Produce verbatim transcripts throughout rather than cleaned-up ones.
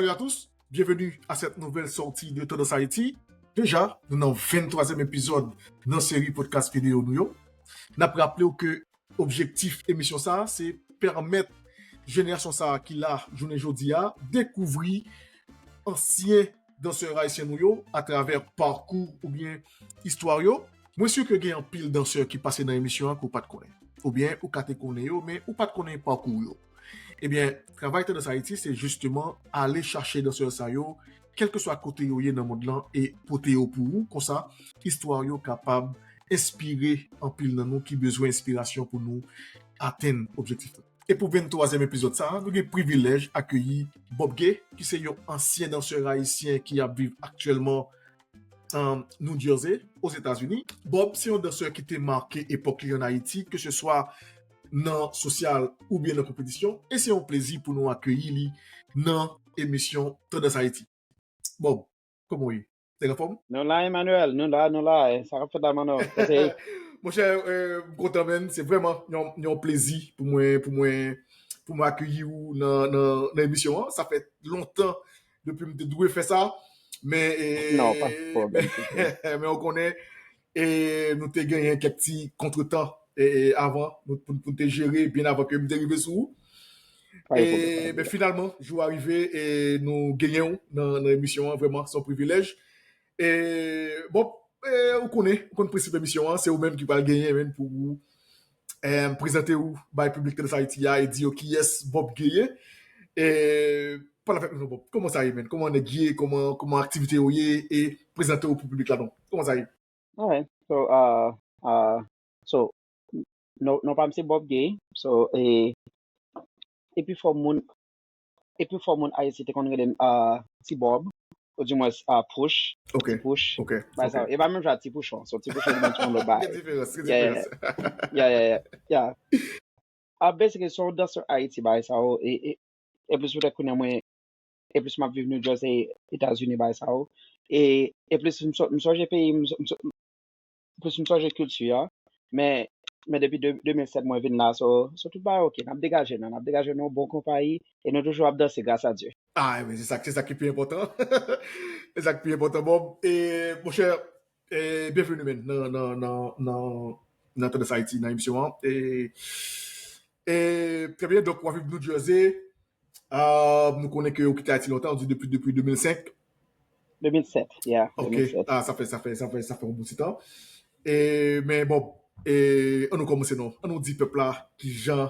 Salut à tous, bienvenue à cette nouvelle sortie de Tendance Haïti. Deja, nou nan venntwazyèm epizòd nan seri podcast videyo nou yo. N ap raple w ke objektif emisyon sa a, se pèmèt jenerasyon sa a ki la jounen jodi a dekouvri ansyen dansè ayisyen nou yo atravè pakou oubyen istwa yo. Mwen si ke gen anpil dansè ki pase nan emisyon an ke w pa t konnen. Oubyen ou ka te konnen yo, men ou pa t konnen pakou yo. Ebyen, travay Tandans Ayiti, se jisteman ale chache dansè sa yo, kèlkeswa kote yo ye nan mond lan, e pote yo pou ou. Konsa, istwa yo kapab enspire anpil nan nou ki bezwen enspirasyon pou nou atenn objektif nou. E pou venntwazyèm epizòd sa a, nou gen privilèj akeyi Bob Gay, ki se yon ansyen dansè ayisyen ki ap viv aktyèlman an New Jersey, Ozetazini. Bob se yon dansè ki te make epòk li ann Ayiti, keseswa nan sosyal oubyen nan konpetisyon, e se yon plezi pou nou akeyi li nan emisyon Tandans Ayiti. Bob, kòman w ye? Nèg anfòm? Nou la, Emmanuel, nou la, nou la. Eh, sa k ap fèt la, Manno? Kòman w ye? Monchè, eh, m kontan, menn. Se vrèman yon, yon plezi pou mwen, pou mwen, pou mwen akeyi w nan, nan, nan emisyon an. Sa fè lontan depi m te dwe fè sa. Men, eh, Non, pa de pwoblèm. Men, men w konnen, e nou te genyen kèk ti kontretan, e, e, avan, nou, pou, pou n te jere byen avan ke m te rive sou ou. Pa de pwoblèm, pa de pwoblèm. E, men finalman, jou a rive, e nou genyen w nan, nan emisyon an, vrèman, se yon privilèj. E, bon, e, ou konnen, ou konn prensip emisyon an, se ou menm ki pral genyen, menm pou ou, e, prezante ou bay piblik Tandans Ayiti a e di yo kiyès Bob Gay ye. E, pale avèk nou, Bob. Kòman sa ye, menn? Kòman nèg ye? Kòman, kòman aktivite yo ye? E prezante ou pou piblik la, non. Kòman sa ye? Alright. So, uh, uh, so, non, non pa m se Bob Gay. So, e, epi fò moun, epi fò moun Ayiti te konn rele m, uh, Ti Bob, ou di mwens, uh, Pouch, Ok, Ti Pouch. Ok, Bagay sa, ok. E pa menm jan ak Ti Pouchon. So, Ti Pouchon, li menm se yon lòt bagay. Gen diferans, gen Yeah, yeah, diferans. yeah. Yeah, yeah, yeah, yeah. Ah, basically, se yon dansè Ayiti, bagay sa yo, e, e, e plis poutèt kounye a mwen, e plis m ap viv New Jersey, Etazini, bagay sa yo. E, e plis m so-, m sonje peyi, m so-, m so-, plis m sonje kilti a. Men, men depi de, de mil sèt mwen vin la, so, so tout bagay ok. N ap degaje nou, n ap degaje nou, bon konpayi, e nou toujou ap danse, gras a Dye. Ah, men se sa, se sa ki pi enpòtan. Se sa ki pi enpòtan. Bon, e, monchè, e, byenveni, menn, nan, nan, nan, nan, nan Tandans Ayiti, nan emisyon an. E, e, trè byen, donk, w ap viv New Jersey. Ah, nou konnen ke ou kite Ayiti lontan, ou di depi, depi de mil senk. De mil sèt, yeah, Ok. de mil sèt. Ah, sa fè, sa fè, sa fè, sa fè yon bon ti tan. E, men bon, e, ann nou kòmanse non. Ann nou di pèp la kijan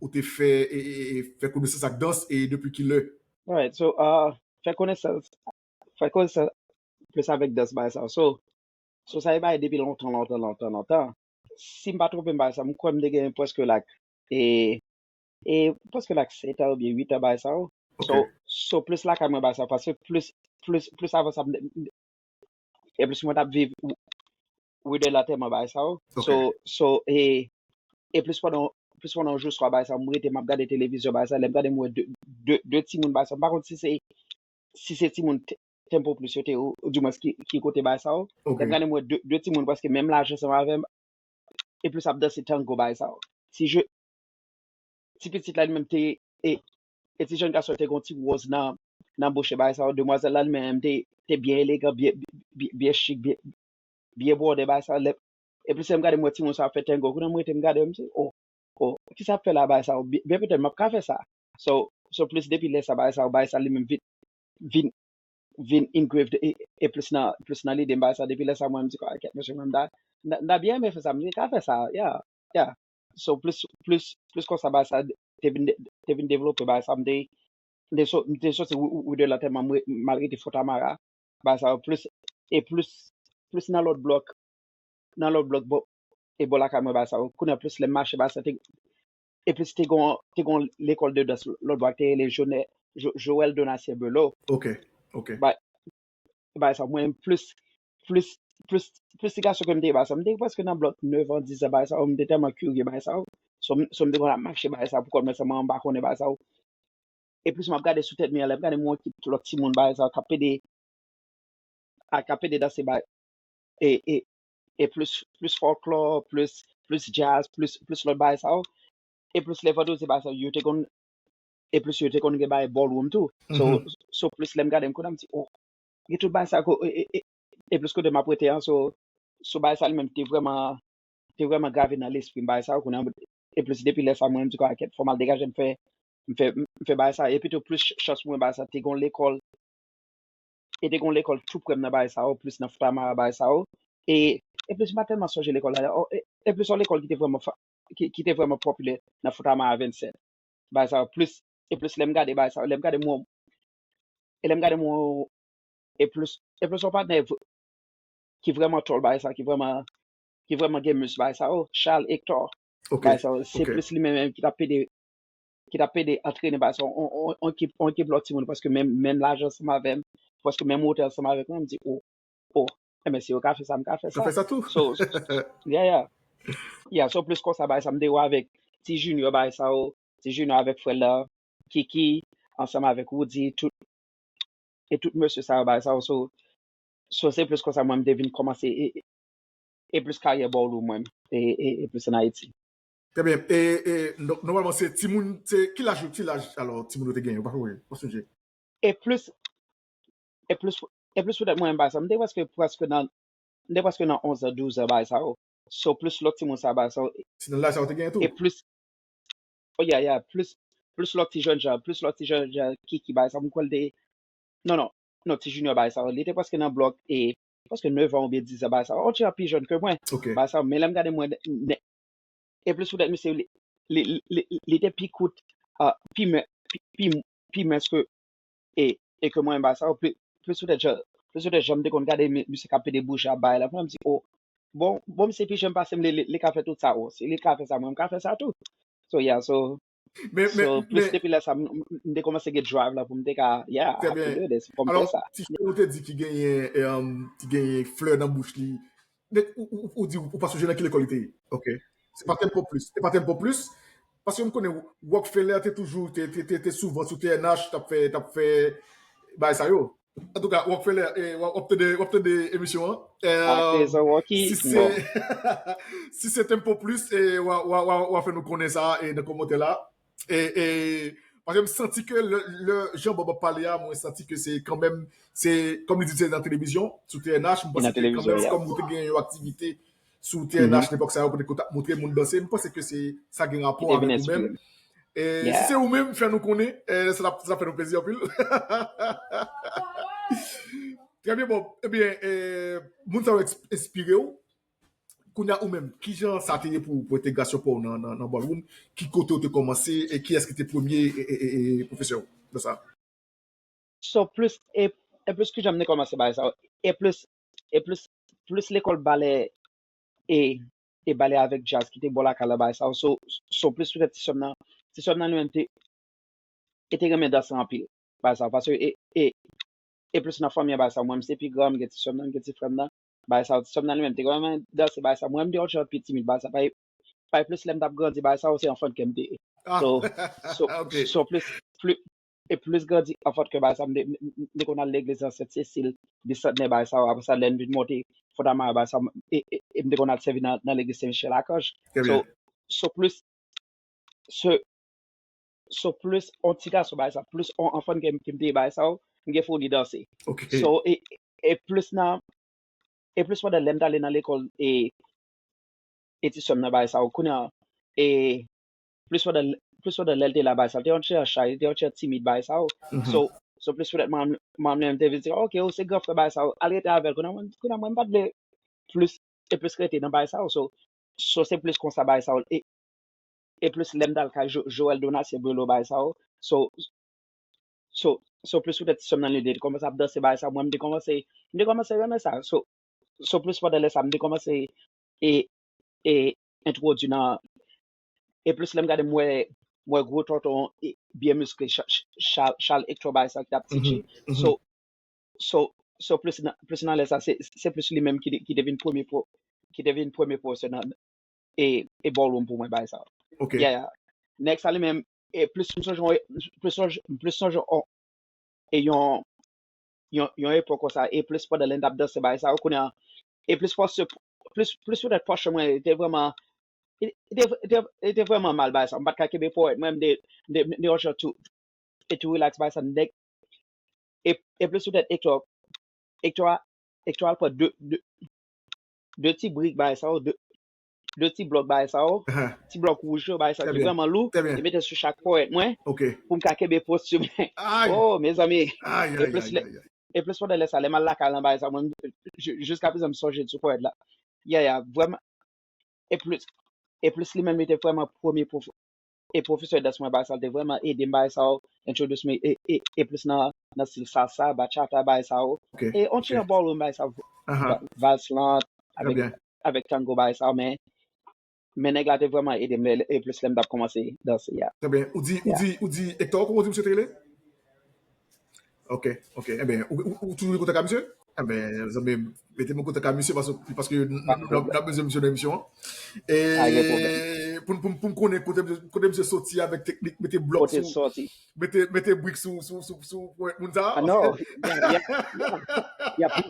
ou te fè, e, e, e, fè konesans ak dans e depi ki lè. Alright, so, uh, fè konesans, fè konesans plis avèk dans bagay sa. So, so sa e bagay depi lontan, lontan, lontan, lontan. Si m pa twonpe m bagay sa, m kwè m te gen prèske like, e, e prèske like sèt an oubyen uit an bagay sa. So, Ok. so plis lakay mwen bagay sa, paske plis, plis, plis avan sa, m, m, e plis mwen t ap viv w-, wi de lantèman bagay sa yo. Ok. So, so, e, e plis pandan, plis pandan yon jou swa bagay sa, m rete, m ap gade televizyon bagay sa, lè m gade m wè de, de, de timoun bagay sa, m pa konn si se, si se timoun t-, Tempo Plus yo te, ou, ou di mwens ki, ki kote bagay sa yo. Ok. Lè m gade m wè de, de timoun prèske menm laj ansanm avè m, e plis ap danse tango bagay sa yo. Ti je, ti pitit la li menm te, e, e ti jèn gason te gon ti woz nan, nan bouch bagay sa yo, demwazèl la li menm te, te byen elegan, byen, byen, byen chik, byen, byen bwòdè bagay sa yo, lè, e plis lè m gade m wè timoun sa ap fè tango, kounye a m rete m gade m di, oh, oh, kisa ap fè la bagay sa yo, byen, byen petèt m ap ka fè sa. So, so plis depi lè sa bagay sa yo, bagay sa li menm vin, vin vin engraved e, e plis nan, plis nan lide m bagay sa. Depi lè sa, mwen, m di, "Ah, kèt, mesye, mwen, m ta, m ta, m ta byen renmen fè sa, m ta ka fè sa, yeah, yeah." So, plis, plis, plis konsa, bagay sa te vin, te vin devlope, bagay sa, m te, m te so-, m te soti wi, wi, wi de lantèman, m re-, m al rete Fontamara, bagay sa, plis, e plis, plis nan lòt blòk, nan lòt blòk bò, e bò lakay mwen, bagay sa, kounye a plis lè m mache, bagay sa, te, e plis te gon, te gon lekòl de dans lòt bò a ki te rele Jonè-, Jo-, Joël Donatien Belot. Ok, ok. Ba-, bagay sa, mwen plis, plis, plis, plis ti gason ke m te ye, bagay sa, m te prèske nan blòk nèf an, dis an, bagay sa, m te tèlman kirye, bagay sa, so, m, so, m te konn ap mache, bagay sa, pou kò m, men sèlman m pa konnen, bagay sa, e plis m ap gade sou tèt mwen, lè m gade m wè ki lòt timoun, bagay sa, k ap pede, a, k ap pede danse, bagay, e, e, e plis, plis fòklò, plis, plis djaz, plis, plis lòt bagay sa yo. E plis lè vandredi bagay sa yo, yo te konn, e plis yo te konn gen bagay ballroom tou. So, so plis lè m gade m konnen m di, oh, gen tout bagay sa ko e, e, e, e plis kote m ap rete an, so, so bagay sa li menm te vrèman, te vrèman grave nan lespri m bagay sa yo kounye a, e plis depi lè sa mwen m di kwa kèt fò m al degaje m fè, m fè, m fè bagay sa, epi tou plis chans mwen bagay sa te gon lekòl, e te gon lekòl tou prè m nan bagay sa yo, plis nan Fontamara bagay sa yo, e, e plis m pa tèlman sonje lekòl la, e, e plis yon lekòl ki te vrèman, ki, ki te vrèman popilè nan Fontamara vennsèt, bagay sa yo, plis, e plis lè m gade bagay sa yo, lè m gade mwen, e lè m gade mwen, e plis, e plis yon patnè ki vrèman tòl bagay sa, ki vrèman, ki vrèman gen mis bagay sa, oh, Charles Hector, bagay sa, se plis li menm, menm ki t ap pede, ki t ap pede antrene bagay sa, on, on, on ekip, on ekip lòt timoun, prèske menm, menm laj ansanm avè m, prèske menm wotè ansanm avèk mwen, m di, oh, oh, enben si yo ka fè sa, m ka fè sa. Fè sa tou. So, yeah, yeah. Yeah, so plis konsa bagay sa, m te wè avèk ti Junior bagay sa, oh, ti Junior avèk frè l la, Kiki, ansanm avèk Woody, tout, e tout mesye sa yo bagay sa yo, so, so se plis konsa mwen m te vin kòmanse e, e, e plis karyè ballroom mwen, e, e, e plis an Ayiti. Trè byen. E, e, donk, nòmalman, se timoun, se ki laj, ki laj, alò, timoun yo te genyen, ou pa sonje, ou pa sonje? E plis, e plis, e plis poutèt mwen, bagay sa, m te prèske, prèske nan, m te prèske nan onz an, douz an, bagay sa yo. So, plis lòt timoun sa, bagay sa yo. Se nan laj sa yo te genyen tou? E plis, oh, yeah, yeah, plis, plis lòt ti jèn jan, plis lòt ti jèn jan, Kiki, bagay sa, m kwè l te, non, non, non, ti Junior, bagay sa, li te prèske nan blòk, e, prèske nèf an oubyen diz an, bagay sa, on ti jan pi jèn ke mwen, bagay sa, men lè m gade mwen, e plis poutèt misye, li, li, li, li, li te pi kout, ah, pi mè, pi, pi, pi mens ke, e, e ke mwen, bagay sa, pli, plis poutèt jan, plis poutèt jan m te konn gade mi- misye k ap pede bouje ap bay la, mwen m di, oh, bon, bon, misye pi jèn pase m, li, li, li ka fè tout sa, oh, si li ka fè sa, mwen m ka fè sa tou. So, yeah, so, men, men, so, plis men, depi lè sa, m, m, m te kòmanse gen drive la pou m te ka, yeah, I can do this, pou m fè sa. Ti cheve ou te di ki genyen, um, ki genyen flè nan bouch li, men ou, ou, ou di ou pa sonje nan ki lekòl li te ye. Ok. Se pa Tempo Plus. Se pa Tempo Plus. Paske m konnen Rockefeller te toujou, te, te, te, te souvan sou T N H, t ap fè, t ap fè bagay sa yo. Antouka, Rockefeller, e, w ap, w ap tande, w ap tande emisyon an. E, si se, si se Tempo Plus, e, w a, w a, w a, w a fè nou konnen sa, e, nan kòmantè la. E, e, paske m santi ke lè, lè Jean Bob ap pale a, mwen santi ke se kanmenm, se, kòm li di, se nan televizyon, sou T N H, m panse ke kanmenm, se kòm ou te gen yon aktivite sou T N H lepòk sa yo, kote ke w t ap montre moun danse, m panse ke se, sa gen rapò avèk ou menm. E si se ou menm, fè nou konnen, e, sa t ap, sa t ap fè nou plezi anpil. Trè byen, bon, ebyen, e, moun sa yo ins-, enspire w, Kounye a ou menm, kijan sa te ye pou, pou entegrasyon pa w nan, nan, nan ballroom? Ki kote w te kòmanse? E kiyès ki te premye, e, e, e, e pwofesè w nan sa? So, plis, e, e plis kijan m te kòmanse bagay sa yo? E plis, e plis, plis lekòl balè, e, e balè avèk djaz ki te bò lakay la bagay sa yo. So, so plis poutèt ti sè m nan, ti sè m nan li menm te, e te renmen danse anpil. Bagay sa, paske e, e, e plis nan fanmi an bagay sa, mwen m se pi gran, m gen ti sè m nan, m gen ti frè m nan. Bagay sa, ti sè m nan li menm te renmen danse, bagay sa, mwen m te yon jan pi timid, bagay sa, pa, pa plis lè m t ap grandi, bagay sa, se anfan kè m te ye. So, so, so plis, plis, e plis grandi, anfan kè bagay sa, m te, m, m, m te konn al legliz nan Sent Sesil, Bisantnè, bagay sa, apre sa, lè m vin monte Fontamara, bagay sa, e, e, e m te konn al sèvi nan, nan legliz Sen Michel Akanj. So, so plis, so, so plis on ti gason bagay sa, plis on anfan ke m, ke m te ye bagay sa yo, m gen foli danse. So, e, e plis nan, e plis pandan lè m t ale nan lekòl, e, e ti sè m nan bagay sa yo, kounye a, e plis pandan, plis pandan lè l te la bagay sa, l te yon ti jan shy, l te yon ti jan timid bagay sa yo. So, so plis poutèt manman m, manman m te vin di, ok, ou se gran frè bagay sa yo, al rete avè l, kounye a mwen, kounye a mwen m pa t vle plis, e plis rete nan bagay sa yo. So, so se plis konsa bagay sa yo. E, e plis lè m t al kay Jo-, Joël Donatien Brelo bagay sa yo. So, so, so plis poutèt ti sè m nan li te kòmanse ap danse bagay sa yo. Mwen, m te kòmanse, m te kòmanse renmen sa. So, so plis pandan lè sa, m te kòmanse e, e entwodui nan, e plis lè m gade m wè, m wè gwo tonton e, byen miskle, Cha-, Cha-, Charles Hector bagay sa ki t ap teach. So, so, so plis nan, plis nan lè sa, se, se plis li menm ki te, ki te vin premye pwo-, ki te vin premye pwofesè nan, e, e ballroom pou mwen bagay sa. Yeah, yeah. Nèg sa li menm, e plis m sonje, plis sonje, plis sonje on, e yon, yon, yon epòk konsa, e plis pandan lè n t ap danse bagay sa yo, kounye a, e plis pòs-, plis, plis poutèt pòch mwen te vrèman, li te, li te, li te vrèman mal bagay sa. M pa t ka kenbe ponyèt mwen, m te, m te, m te yon jan tou, e tou rilaks bagay sa nèg. E, e plis poutèt Hector, Hector, Hector al pran de, de, de ti brik bagay sa yo, de, de ti blòk bagay sa yo, ti blòk wouj yo, bagay sa ki vrèman lou, li mete sou chak ponyèt mwen pou m ka kenbe posti mwen. Oh, mezanmi. E plis lè, e plis pandan lè sa, lè m al lakay lan bagay sa, mwen, jiskaprezan m sonje sou ponyèt la. Ya, ya, vrèman. E plis, e plis li menm, li te vrèman premye pwof, e pwofesè dans mwen bagay sa, li te vrèman ede m bagay sa yo, introduce me, e, e, e plis nan, nan stil salsa, bachata, bagay sa yo. E on ti nan ballroom bagay sa, vals lan, avèk, avèk tango bagay sa yo, men, men nèg la te vrèman ede m, e plis lè m t ap kòmanse danse, ya. Trè byen. Ou di, ou di, ou di, Hector, kòman ou di misye te rele? Ok, ok. Ebyen, ou, ou, ou toujou gen kontak a misye? Ebyen, zanmi m, mete m an kontak a misye paske, paske n, n, n ap bezwen misye nan emisyon an. E pou, pou, pou m konnen kote, kote misye soti avèk teknik, mete blòk sou, mete, mete brik sou, sou, sou, sou ponyèt moun sa. Ah non, y a, y a, y a,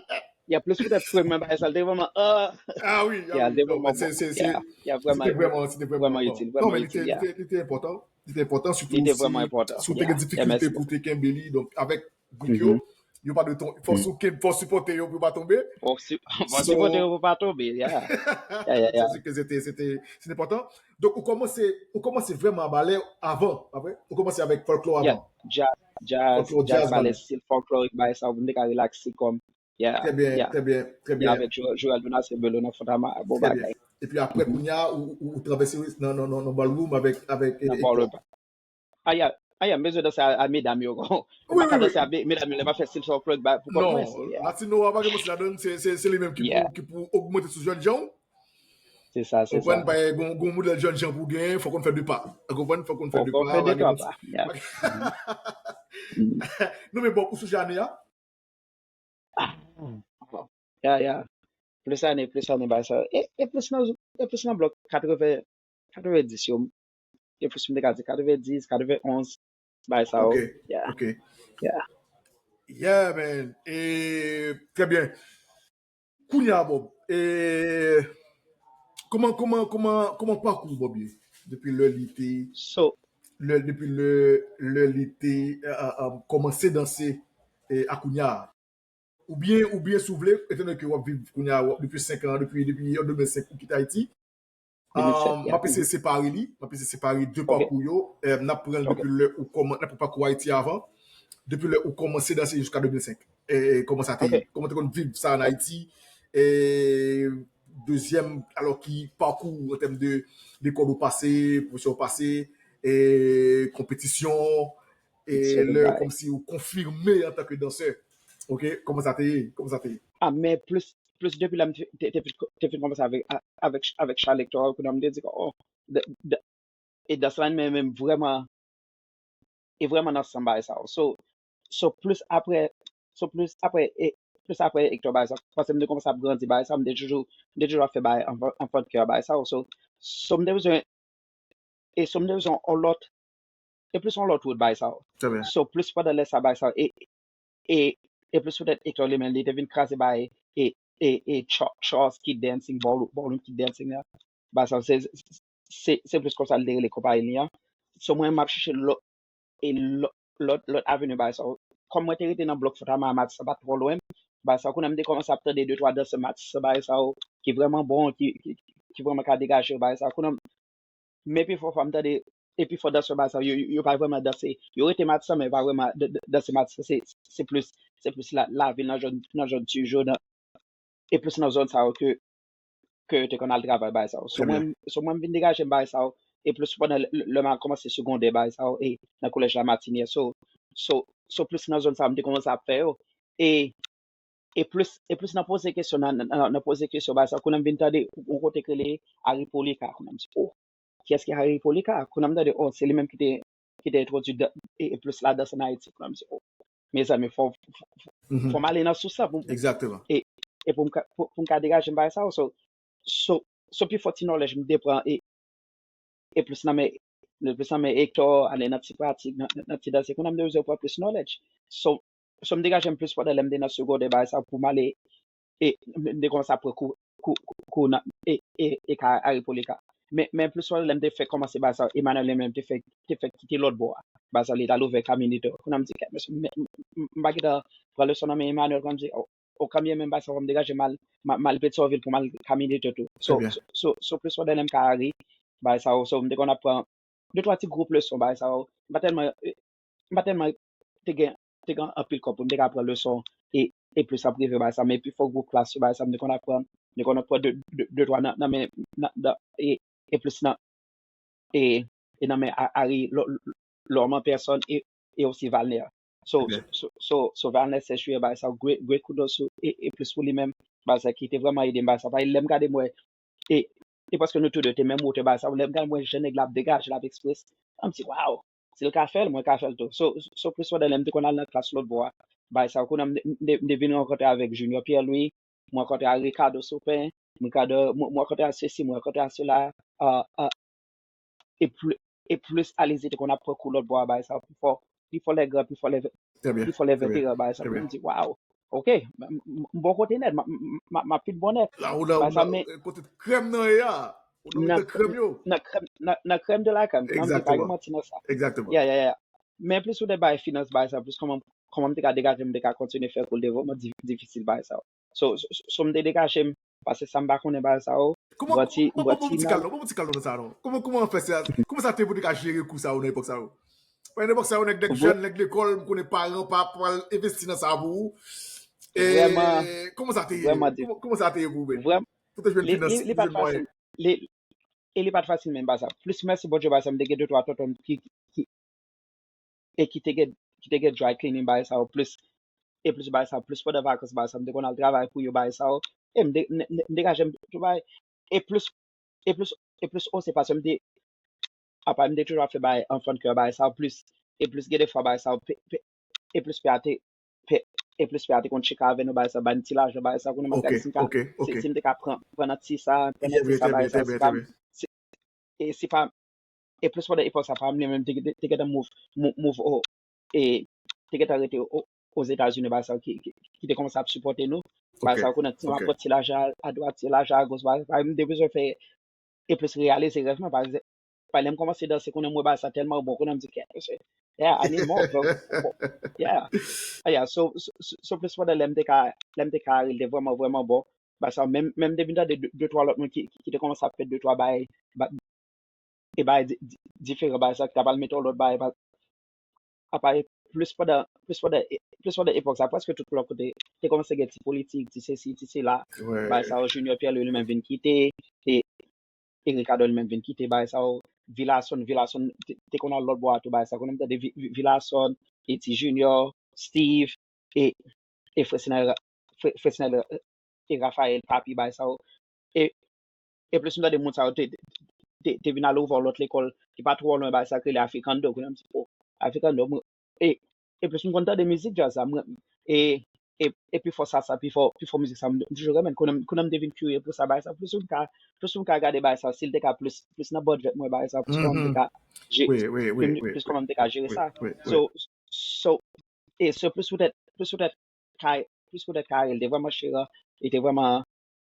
y a plis poutèt premye bagay sa, l te vrèman, ah. Ah wi, ah wi, se, se, se, se te vrèman, se te vrèman itil, vrèman itil, ya. Non, men li te, li te, li te enpòtan. Li te enpòtan, sitou si, si w te gen difikilte pou w te kenbe li, donk, avèk brik yo, yo pa dwe tonbe. Fò w ken-, fò w sipòte yo pou yo pa tonbe. Fò w si-, fò w sipòte yo pou yo pa tonbe, ya. Ya, ya, ya. Se, se, se te, se te, se te enpòtan. Donk, ou kòmanse, ou kòmanse vrèman a balè avan, pa vre? Ou kòmanse avèk fòlklò avan. Djaz, djaz, balè, stil fòlklorik, bagay sa yo, pou m te ka rilakse kò m. Trè byen, trè byen, trè byen. Avèk Jorel Donatien Belo nan Fòtama, bon bagay. Epi apre, kounye a, ou, ou, ou travèse nan, nan, nan, nan ballroom avèk, avèk, e, Hector. Ah, ya, ah, ya, m bezwen danse a, a medam yo. M pa ka danse a medam yo, lè m ap fè stil fòlklorik ba, pou kòm mwen, se, ya. Latino a pa gen mousi ladan, se, se, se li menm ki pou, ki pou ogmante sou jèn jan. Se sa, se sa. Ou konprann, pa gen, gen modèl jèn jan pou gen, fòk ou konn fè de pa. Ou konprann, fòk ou konn fè de pa, pa gen mousi. Non, men bon, ou sonje ane a? Ah, ya, ya. Plis ane, plis ane, bagay sa. E, e plis nan, e plis nan blòk katreven, katrevendis yo. E plis m te ka di katrevendis, katrevenonz, bagay sa yo. Ok, ok. Ya. Yeah, man. E, trè byen. Kounye a, Bob, e, kòman, kòman, kòman, kòman pakou Bob ye? Depi lè li te, lè, depi lè, lè li te, a, a, a, kòmanse danse, e, a kounye a? Oubyen, oubyen si w vle, etandone ke w ap viv kounye a, w ap, depi senk an, depi, depi an de mil senk ou kite Ayiti, m ap eseye separe li, m ap eseye separe de pakou yo. E, n ap pran l depi lè ou kòman, n ap pran pakou Ayiti avan, depi lè ou kòmanse danse jiska de mil senk. E, e kòman sa te ye? Kòman te konn viv sa an Ayiti? E, dezyèm, alò ki pakou an tèm de lekòl ou pase, pwofesè ou pase, e, konpetisyon, e lè kòmsi ou konfime antanke dansè. Ok, kòman sa te ye? Kòman sa te ye? Ah, men plis, plis depi lè m te, te, te fin, te fin kòmanse avèk, a-, avèk, avèk Charles Hector, kounye a m te di, oh, de, de, e dans la, men, men vrèman, e vrèman nan san bagay sa yo. So, so plis apre, so plis apre, e plis apre Hector bagay sa yo, paske m te kòmanse ap grandi bagay sa yo, m te toujou, m te toujou ap fè bagay anvan, anvan kè bagay sa yo. So, so m te bezwen, e so m te bezwen yon lòt, e plis yon lòt wout bagay sa yo. Trè byen. So, plis pandan lè sa bagay sa yo, e, e, e plis poutèt Hector li menm, li te vin kraze bagay, e, e, e Cha-, Charles Kid Dancing, ballroom, ballroom Kid Dancing la. Bagay sa yo, se, se, se, se plis konsa li te rele konpayi li an. So, mwen, m ap chèche lòt, e lòt, lòt, lòt aveni bagay sa yo. Kòm mwen te rete nan blòk Fòtama a Matis, sa pa t twò lwen m, bagay sa yo, kounye a m te kòmanse ap tande de twa dansè Matis, bagay sa yo, ki vrèman bon, ki, ki, ki vrèman ka degaje yo, bagay sa yo. Kounye a m, men pifò fwa m tande, e pifò dansè bagay sa yo, yo, yo pa vrèman danse. Yo rete Matis, men yo pa vrèman d-, d-, danse Matis. Se, se plis, se plis la, lavil nan zòn, nan zòn Tijo, nan, e plis nan zòn sa yo ke, ke yo te konn al travay bagay sa yo. So mwen, so mwen m vin degaje m bagay sa yo, e plis pandan lè, lè, lè m al kòmanse segondè bagay sa yo, e nan kolèj La Martinière. So, so, so plis nan zòn sa yo m te kòmanse ap fè yo. E, e plis, e plis nan poze kesyon, nan, nan, nan, nan poze kesyon bagay sa yo, kounye a m vin tande yon kote k rele Harry Polika, kounye a m di, oh, kiyès ki Harry Polika? Kounye a m tande, oh, se li menm ki te, ki te entwodui dan-, e, e plis ladans an Ayiti. Kounye a m di, oh, mezanmi, fò, fò, fò, fò m ale nan sous la pou, e, e pou m ka, pou, pou m ka degaje m bagay sa yo. So, so, so pifò ti nòlèj m te pran, e, e plis nan men, e plis nan men Hector, ale nan ti pratik, nan, nan, nan ti danse. Kounye a m te bezwen pran plis nòlèj. So, so m degaje m plis pandan lè m te nan segondè bagay sa yo pou m ale e m te kòmanse ap pran kou, kou, kou, kou nan, e, e, e ka Harry Polika. men, men plis wè lè m te fè kòmanse bagay sa, Emmanuel li menm te fè, te fè kite lòt bò a. Bagay sa, li t al ouvè Caminito. Kounye a m di, "Kèt, mesye, m, m, m, m pa gentan pran leson nan men Emmanuel," kounye a m di, "Oh, oh, kanmenm, bagay sa, fò m degaje m al, m al, m al Petyonvil pou m al Caminito tou." So, so, so, so plis wè lè m ka ri, bagay sa, so, m te konn ap pran de twa ti gwoup leson, bagay sa, m pa tèlman, m pa tèlman te gen, te gen anpil kòb pou m te ka pran leson e, e plis ap rive bagay sa, men pifò gwoup klas yo bagay sa, m te konn ap pran, m te konn ap pran de, de, de twa nan, nan men, nan, nan, e, e plis nan, e, e nan men A- Ari, Lo- Lo- Lorman Pèsòn e, e osi Valner. So, so, so, so, so Valner Sèchouye bagay sa, great, great kudos to e, e plis pou li menm, bagay sa ki te vrèman ede m bagay sa. Paske lè m gade m wè, e, e paske nou tou de te menm wotè bagay sa, lè m gade m wè jan nèg la ap degaje l ap eksprese, m di, "Waw, si l ka fè l, mwen ka fè l tou." So, so plis wè lè m te konn al nan klas lòt bò a, bagay sa, kounye a m te, m te, m te vin rankontre avèk Junior Pierre Louis, mwen rankontre a Ricardo Sopin, Ricardo, mwen, mwen rankontre a sesi, mwen rankontre a sela, a, a, e pli-, e plis Alize te konn ap pran kou lòt bò a bagay sa, pifò, pifò lè gran, pifò lè, pifò lè veteran bagay sa. Mwen di, "Waw, ok, m, m, m bon kote nèt, m, m, m, m ap vin bon nèt." La ou la, ou la, men kote krèm nan ye a, ou nan krèm yo. Nan krèm, nan, nan krèm de la krèm. Nan di pa gen manti nan sa. Ya, ya, ya. Men plis ou te bay finans bagay sa, plis kòman, kòman m te ka degaje m, m te ka kontinye fè kou l te vrèman di- difisil bagay sa. So, so, so, so m te degaje m, paske sa m pa konnen bagay sa yo. Kòman, m pran ti, m pran ti kal non, m pran ti kal non nan sa non. Kòman, kòman w fè sa? Kòman sa te pou te ka jere kou sa yo nan epòk sa yo? Nan epòk sa yo, nèg, nèg jèn, nèg lekòl, m konnen paran pa pral envesti nan sa pou ou. E kòman sa te ye? Kòman, kòman sa te ye pou ou menm? Pou te jwenn finans, li, li, li pa t fasil. Li, e li pa t fasil menm bagay sa. Plis mèsi Bondye bagay sa, m te gen de twa tonton ki, ki, e ki te gen, ki te gen dry cleaning bagay sa yo plis, e plis bagay sa, plis pandan vakans bagay sa, m te konn al travay pou yo bagay sa yo, e m de- m- m- m degaje m tou bagay, e plis, e plis, e plis osi paske m te, apa m te toujou ap fè bagay enfant cœur bagay sa yo plis, e plis gen de fwa bagay sa yo pe- pe- e plis pè a te, pe- e plis pè a te konn tcheke avè nou bagay sa, ba n ti lajan bagay sa, kounye a m ap gade si m ka, si, si m te ka pran, pran nan ti sa, pran nan ti sa bagay sa, si pa, si, e si pa, e plis pandan epòk sa, pa m li menm te, te, te gentan move, move, move o, e te gentan rete o, Ozetazini, bagay sa ki, ki, ki te kòmanse ap sipòte nou. Bagay sa, kounye a ti, m ap pran ti lajan a dwat, ti lajan a goch, bagay sa, m te bezwen fè, e plis reyalize rèv mwen, paske, pa lè m kòmanse danse, kounye a m wè bagay sa tèlman bon, kounye a m di, "Kèt, mesye, yeah, I need more, bro." Bon, yeah. Ah, yeah, so, so, so, so plis pandan lè m te ka, lè m te ka ri, l te vrèman, vrèman bon. Bagay sa, menm, menm m te vin tande de, de twa lòt moun ki, ki te kòmanse ap fè de twa bagay, ba- e bagay di- di- diferan bagay sa, ki ta pral mete yon lòt bagay, pa- apa e plis pandan, plis pandan, e- plis pandan epòk sa, prèske tout lòt kote, te kòmanse gen ti politik, ti sesi, ti sela, bagay sa yo, Junior Pierre Louis li menm vin kite, e, e Ricardo li menm vin kite, bagay sa yo, Villason, Villason te, te konn al lòt bò a tou, bagay sa, kounye a m tande Vi- Vi- Villason, e ti Junior, Steve, e, e Fresnel, Fre- Fresnel, e Raphaël, Papi, bagay sa yo. E, e plis m tande moun sa yo te, te, te vin al ouvè yon lòt lekòl ki pa twò lwen bagay sa k rele Africando. Kounye a m di, "Oh, Africando." Mwen, e, e plis m konn tande mizik djaz la. Mwen, e, e, e pi fò sa, sa, pi fò, pi fò mizik sa, m toujou renmen. Kounye a m, kounye a m te vin kirye pou sa, bagay sa. Plis m ka, plis m ka gade bagay sa, si l te ka plis, plis nan budget mwen, bagay sa, plis kòman m te ka je- plis kòman m te ka jere sa. So, so, e so plis poutèt, plis poutèt, Kay- plis poutèt Kay, li te vrèman cheran, li te vrèman,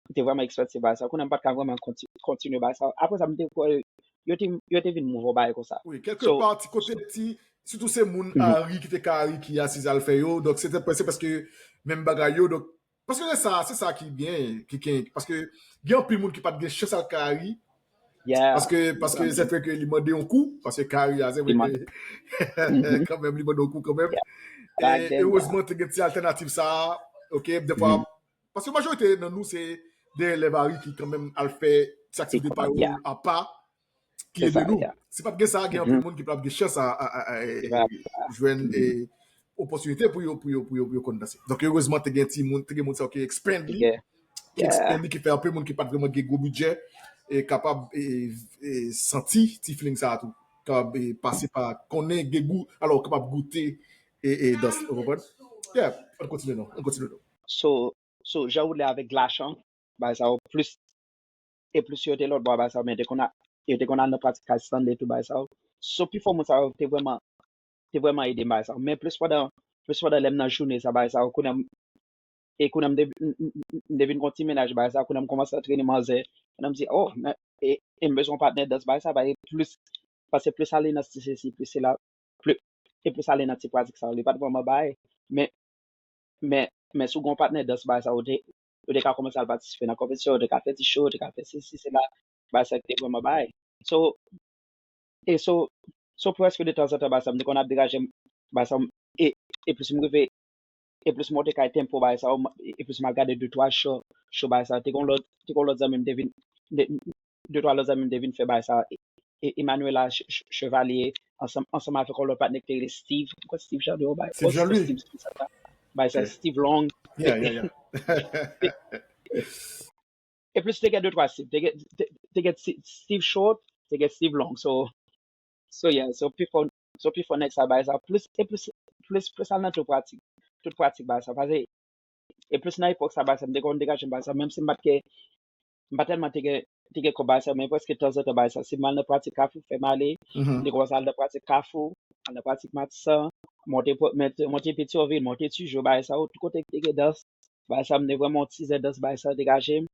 li te vrèman ekspansiv bagay sa. Kounye a m pa t ka vrèman konti- kontinye bagay sa. Apre sa, m te kwè yo te, yo te vin move yon bagay konsa. Wi, kèlke pa, ti kote ti, sitou se moun Ari ki te ka Ari ki asize al fè yo. Donk, se te, se prèske menm bagay yo. Donk, paske se sa, se sa ki byen, ki, ki, paske gen anpil moun ki pa t gen chans al ka Ari, paske, paske se vre ke li mande yon kou, paske kari a, se vre ke kanmenm li mande yon kou kanmenm. E erezman, te gen ti altènativ sa a, ok, defwa, paske majorite nan nou, se de elèv Ari ki kanmenm al fè ti aktivite pa yo apa, ki ede nou. Si pa t gen sa, gen anpil moun ki pa t ap gen chans a, a, a, a, jwenn, e, opòtinite pou yo, pou yo, pou yo, pou yo konn danse. Donk, erezman, te gen ti moun, te gen moun sa yo ki expand li, ki expand li, ki fè anpil moun ki pa t vrèman gen gwo bidjè, e kapab, e, e, santi ti feeling sa a tou. Kapab, e, pase pa konnen gen gou, alò, kapab goute, e, e, dans, ou konprann? Yeah, ann kontinye non, ann kontinye non. So, so, jan ou lè avèk Glachan, bagay sa yo plis, e plis yo te lòt bò a bagay sa yo, men te konn a- yo te konn al nan pratik kay Stanley tou bagay sa yo. So, pifò moun sa yo te vrèman, te vrèman ede m bagay sa yo. Men plis pandan, plis pandan lè m nan jounen sa bagay sa yo, kounye a m, e kounye a m te, m, m, m, m te vin gon ti mennaj bagay sa yo, kounye a m kòmanse antrene manzè, kounye a m di, "Oh, men, e, e m bezwen yon patnè dans bagay sa, paske plis, paske plis ale nan ti sesi, plis sela, plis, e plis ale nan ti pratik sa, li pa t vrèman bay, men, men, men si w gen yon patnè dans bagay sa, ou te, ou te ka kòmanse al patisipe nan konpetisyon, ou te ka fè ti show, ou te ka fè sesi, sela, bagay sa ki te vrèman bay. So, e so, so prèske de tanzantan, bagay sa, m te konn ap degaje m, bagay sa, e, e plis m rive, e plis m monte kay Tempo, bagay sa, e plis m al gade de twa show, show, bagay sa, te gon lòt, te gon lòt zanmi m te vin, de, de twa lòt zanmi m te vin fè, bagay sa, e, e, Emmanuela Ch-, Ch-, Chevalier, ansanm, ansanm avèk yon lòt patnè ki te rele Steve, m kwè Steve Jean de, bagay, Steve oh, se Jean-Louis. Steve, Steve, sa, bagay sa, Steve Long, Yeah, yeah, yeah. e plis te gen de twa Steve, te gen, te, te gen Steve Short, te gen Steve Long, so, so yeah, so pifò, so pifò nèg sa bagay sa, plis, e plis, plis, plis al nan tout pratik, tout pratik bagay sa, paske, e plis nan epòk sa bagay sa, m te konn degaje m bagay sa, menm si m pa t ke, m pa tèlman te gen, te gen kòb bagay sa, men prèske tanzantan bagay sa, si m al nan pratik Kafou, fè m ale, m te kòmanse al nan pratik Kafou, al nan pratik Matisan, monte, monte, monte Petyonvil, monte Tijo, bagay sa, tout kote ki te gen dans, bagay sa, m te vrèman yon tizè dans, bagay sa, degaje m.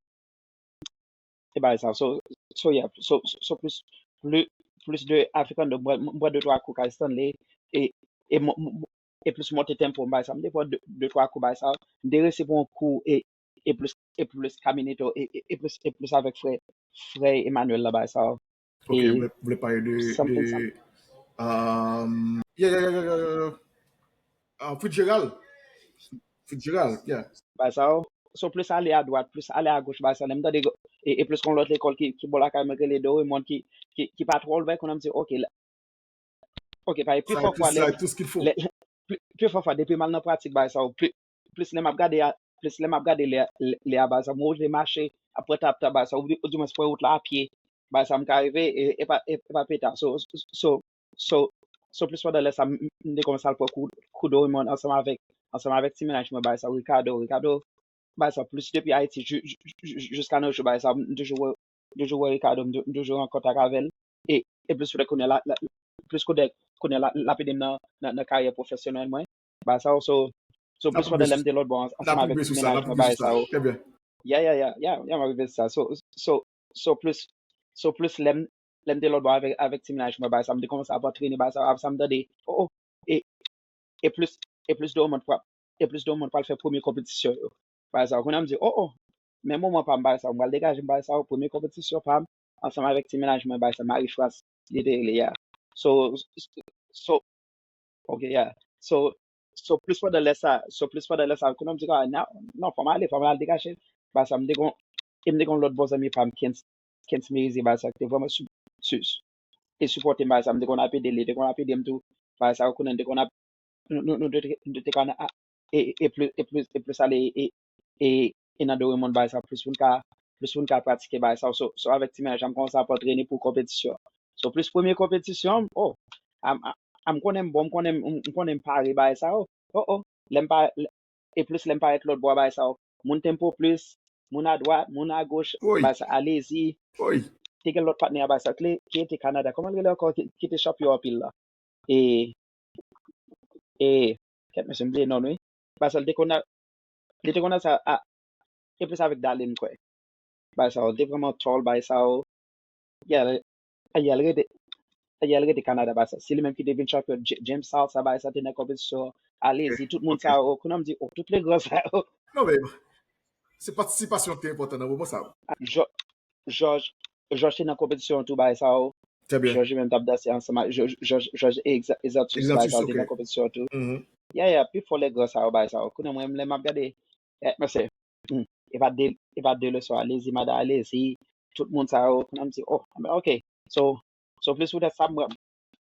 E bagay sa, so, so, yeah, so, so, so plis, plis, plis de African, m pran, m pran de twa kou kay Stanley, e, e, mo- mo- e plis monte Tempo, bagay sa, m te pran de, de twa kou, bagay sa, m te resi pran yon kou, e, e plis, e plis Caminito, e, e, e plis, e plis avèk frè, frè Emmanuel la, bagay sa, Ok, e vle, vle pale de, something, de something. um, yeah, yeah, yeah, yeah, yeah, yeah. Uh, Fitzgerald. Fitzgerald, yeah. Bagay sa yo. So plis ale a dwat, plis ale a goch, bagay sa, lè m tande, e, e plis gon lòt lekòl ki, ki bò lakay mwen, ki rele Dorimond, ki, ki, ki pa twò lwen, kounye a m di, ok, la, ok, paske pi Sa fò e tout, fwa, lè, sa e tout ce qu'il faut. lè, pi, pi fò fwa, depi m al nan pratik, bagay sa yo, pli, plis lè m ap gade a, plis lè m ap gade lè, lè, lè a, bagay sa, m woule mache, ap pran tap tap, bagay sa, ou, ou di mwen pran wout la a pye, bagay sa, m ka rive, e, e pa, e, e pa peta. So, so, so, so, so plis pandan lè sa, m, m te kòmanse al pran kou, kou Dorimond ansanm avèk, ansanm avèk ti mennaj mwen, bagay sa, Ricardo, Ricardo, bagay sa, plis depi Ayiti, ju-, ju-, ju-, jiska nos jours, bagay sa, m toujou wè, m toujou wè Ricardo, m tou- m toujou an kontak avè l. E, e plis kounye a la, la, plis kounye, kounye a la, l ap ede m nan, nan, nan karyè pwofesyonèl mwen. Bagay sa, so, so N ap plis pandan rive lè m sou, te lòt bò, an- n ansanm ap avèk rive ti sou sa, n mennaj ap mwen, rive bagay sou sa, sa. yo. Très bien. Yeah, yeah, yeah, yeah, yeah, m ap rive sou sa. So, so, so, so plis, so plis lè m, lè m te lòt bò avèk, avèk ti mennaj mwen, bagay sa, m te kòmanse ap antrene, bagay sa, ap sa m tande, oh, oh, e, e plis, e plis de moun pral, e plis de moun pral fè premye konpetisyon yo. Bagay sa, kounye a m di, oh, oh, men moman pa m, bagay sa, m pral degaje m, bagay sa, premye konpetisyon pa m, ansanm avèk ti mennaj mwen, bagay sa, Marie France, li te rele, yeah. So, so, ok, yeah. So, so plis pandan lè sa, so plis pandan lè sa, kounye a m di, ah, non, non, fò m ale, fò m al degaje. Bagay sa, m te gon, e m te gon lòt bon zanmi pa m, Kens, Kens Merizier, bagay sa, ki te vrèman su, su, e sipòte m, bagay sa, m te konn ap ede li, li te konn ap ede m tou, bagay sa, kounye a m te konn ap, nou, nou, nou te, nou te konn a, e, e plis, e plis, e plis ale, e, e, e nan Dorimond, bagay sa, plis moun ka, plis moun ka pratike, bagay sa, so, so avèk ti mennaj la, m kòmanse ap antrene pou konpetisyon. So, plis premye konpetisyon, oh, a m, a, a m konnen m bon, m konnen m, m konnen m pare, bagay sa, oh, oh, oh, lè m pa, lè, e plis lè m parèt lòt bò, bagay sa, oh, moun Tempo plis, moun adwat, moun agoch, Woy, bagay sa, Alezi, woy. Te gen lòt patnè a, bagay sa, ki, ki te Kanada, kòman l rele ankò, ki, ki te chanpyon anpil la? E, e, kèt mesye, m bliye non l, wi. Bagay sa, li te konn a, li te konn a sa, a, e plis avèk Dalin, m kwè. Bagay sa, li te vrèman tall, bagay sa, oh. Yeah, yeah, l rete, yeah, l rete Kanada, bagay sa. Se li menm ki te vin chanpyon, J- James Salsa, bagay sa, te nan konpetisyon, Alezi, tout moun sa, oh, kounye a m di, oh, tout le gran sa, oh. Non, men, se patisipasyon ki te enpòtan nan moman sa. Jò- Jòj, Jòj te nan konpetisyon tou, bagay sa yo. Très bien. Jòj menm t ap danse ansanm ak Jòj, Jòj, Jòj Exa- Exantus, bagay Exantus, sa yo te ok. Nan konpetisyon tou. Mhm. Yeah, yeah, pi fò lè gran sa yo, bagay sa yo. Kounye a mwen, lè m ap gade, eh, mesye, hmm, e pa de, e pa de leson, Alezi, madan Alezi, tout moun sa yo, kounye a m di, oh, ok. So, so plis poutèt sa, mwen,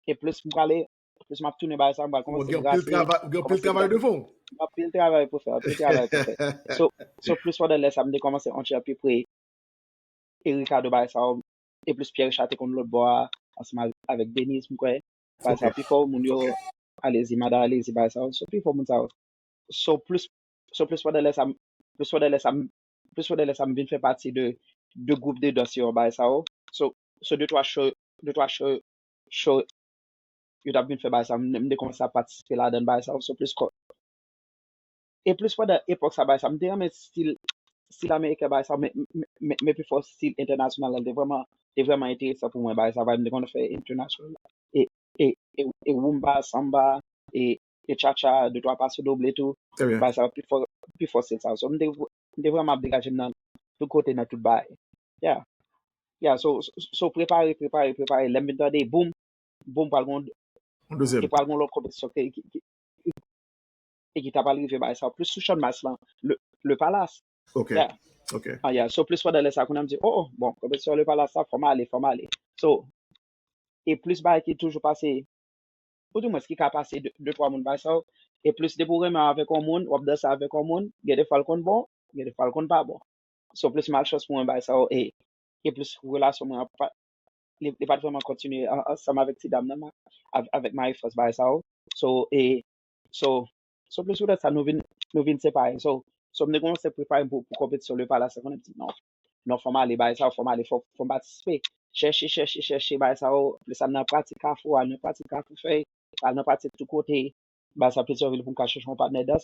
e plis m prale, plis m ap tounen bagay sa, m pral Ou kòmanse gen anpil brase, travay, ou gen anpil kòmanse travay brase. devan w. Anpil travay pou fè, anpil travay pou fè. So, so plis pandan lè sa, m te kòmanse on ti jan pi pre e Ricardo bagay sa yo, e plis Pierre Richard te konn lòt bò a, ansanm avèk Denise, m kwè. Bagay sa yo, pi fò moun yo, Alezi, madan Alezi, bagay sa yo, so pi fò moun sa yo. So plis, so plis pandan lè sa, m- plis pandan lè sa, m- plis pandan lè sa, m vin fè pati de, de gwoup de dans yo, bagay sa yo. So, so de twa show, de twa show, show yo t ap vin fè bagay sa, m, m te kòmanse ap patisipe ladan bagay sa, so plis kò. E plis pandan epòk sa, bagay sa, m te renmen stil, stil ameriken, bagay sa, men, men, men, men pifò stil entènasyonal la, te vrèman, te vrèman enteresan pou mwen, bagay sa, bagay, m te konn fè entènasyonal. E, e, e, e rumba, samba, e, e cha-cha, de twa paso doble tou. Bagay sa, pifò, pifò stil sa. So, m te, m te vrèman ap degaje m nan tout kote, nan tout bagay. Yeah. Yeah, so, so, so prepare, prepare, prepare. Lè m vin tande, boum, boum, pral gon, e pral gon lòt konpetisyon ki, ki, ki, e ki ta pral rive bagay sa, plis sou Channmas lan, le, le Palace. Ok, Yeah. Ok. Ah, yeah. So, plis pandan lè sa, kounye a m di, oh, oh, bon, konpetisyon le Palace sa, fò m ale, fò m ale. So, e plis bagay ki toujou pase, ou di mwens ki ka pase de, de twa moun bagay sa, e plis depi w renmen avèk yon moun, w ap danse avèk yon moun, gen de fwa l konn bon, gen de fwa l konn pa bon. So, plis malchans pou mwen bagay sa, e, e plis relasyon mwen ap pa, li, li pa t vrèman kontinye an- ansanm avèk ti dam nan, ma- av- avèk Marie France bagay sa. So, e, so, so plis poutèt sa, nou vin, nou vin separe. So, so m te kòmanse prepare m pou, pou konpetisyon le Palace, konnen m di non, non, fò m ale bagay sa, fò m ale, fò, fò m patisipe. Chèche, chèche, chèche bagay sa, plis al nan pratik kafou, al nan pratik kafou fèy, al nan pratik tout kote, bagay sa, Petyonvil pou m ka chèche yon patnè dans.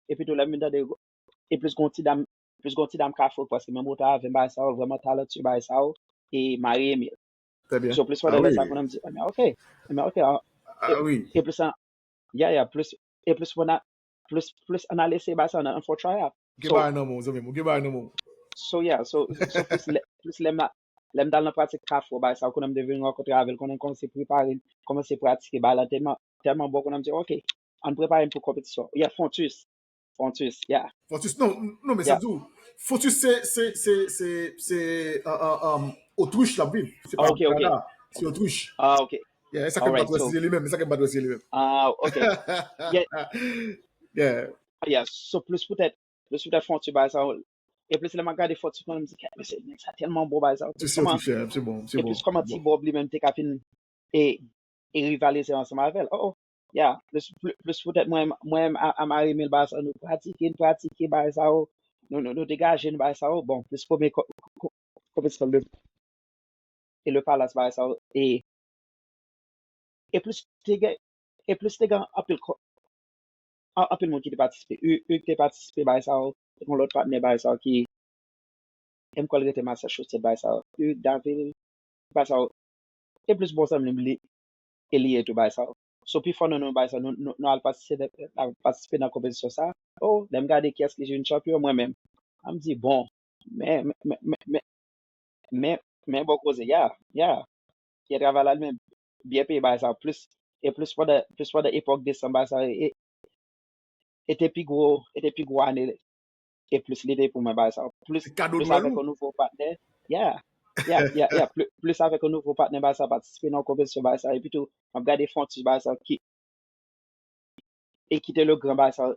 Epi tou, lè m vin tande, e plis gon ti dam, plis gon ti dam kafou, paske menm wotè avè m, bagay sa, vrèman talantiye, bagay sa, e Marie Emile. Trè byen. So, plis pandan lè sa, konnen m di, ah, men ok, ah, men ok, ah, Ah wi. e plis an, yeah, yeah, plis, e plis pou na, plis, plis ann al eseye bagay sa, ann fè yon try out. Ou gen bagay nan men w, zanmi m, ou gen bagay nan men w. So, yeah, so, so plis lè, plis lè m, lè m t al nan pratik kafou, bagay sa, konnen m te vin rankontre avè l, konnen m kòmanse prepare, kòmanse pratike bagay la tèlman, tèlman bon, konnen m di, ok, ann prepare m pou konpetisyon. Yeah, Fontus. Fontus, yeah. Fontus, non, non, men sa di w, Fontus se, se, se, se, se, uh, uh, um, Otwich l ap viv. Se pa Kanada, se Otwich. Ah, ok. Yeah, e sa ke m pa t wè si se li menm, e sa ke m pa t wè si se li menm. Ah, ok. Yeah. Yeah. Yeah, so plis poutèt, plis poutèt Fontus bagay sa, e plis lè m ap gade Fontus, mwen m di, "Kèt, mesye, nèg sa tèlman bon bagay sa." Ti se Otwich, yeah, se bon, se E bon. Plis kòman Ti Bob li menm te ka fin e, e rivalize ansanm avè l. Oh, oh. Yeah, plis, plis, plis poutèt mwen, mwen a, a Marie Emile bagay sa, nou pratike, nou pratike bagay sa, oh. Nou, nou, nou degaje nou bagay sa, oh. Bon, plis premye ko- ko- konpetisyon le, e le Palace bagay sa, oh. E, e plis te gen, e plis te gen anpil ko- an- anpil moun ki te patisipe. Hugues, Hugues te patisipe bagay sa, oh. Te gen lòt patnè bagay sa, oh, ki, e m kwè l rete Massachusetts bagay sa, oh. Hugues, Davil, bagay sa, oh. E plis bon zanmi m li, e li ye tou bagay sa, oh. So, pifò nan nou bagay sa, nou, nou, nou al patisipe, al patisipe nan konpetisyon sa. Oh, lè m gade kiyès ki vin chanpyon, mwen menm. M di, bon, men, men, men, men, men, men bon koze, ya, ya. Fè travay la li menm, byen peye bagay sa, plis, e plis pandan, plis pandan epòk desanm bagay sa, e, e te pi gwo, e te pi gwo ane, e plis li te pou mwen bagay sa. Plis, Kado plis Nwèl avèk ou? Yon nouvo patnè, ya, ya, ya, ya, pli- plis avèk yon nouvo patnè bagay sa, patisipe nan konpetisyon bagay sa, epi tou, m ap gade Fontus bagay sa, ki, e ki te le gran bagay sa,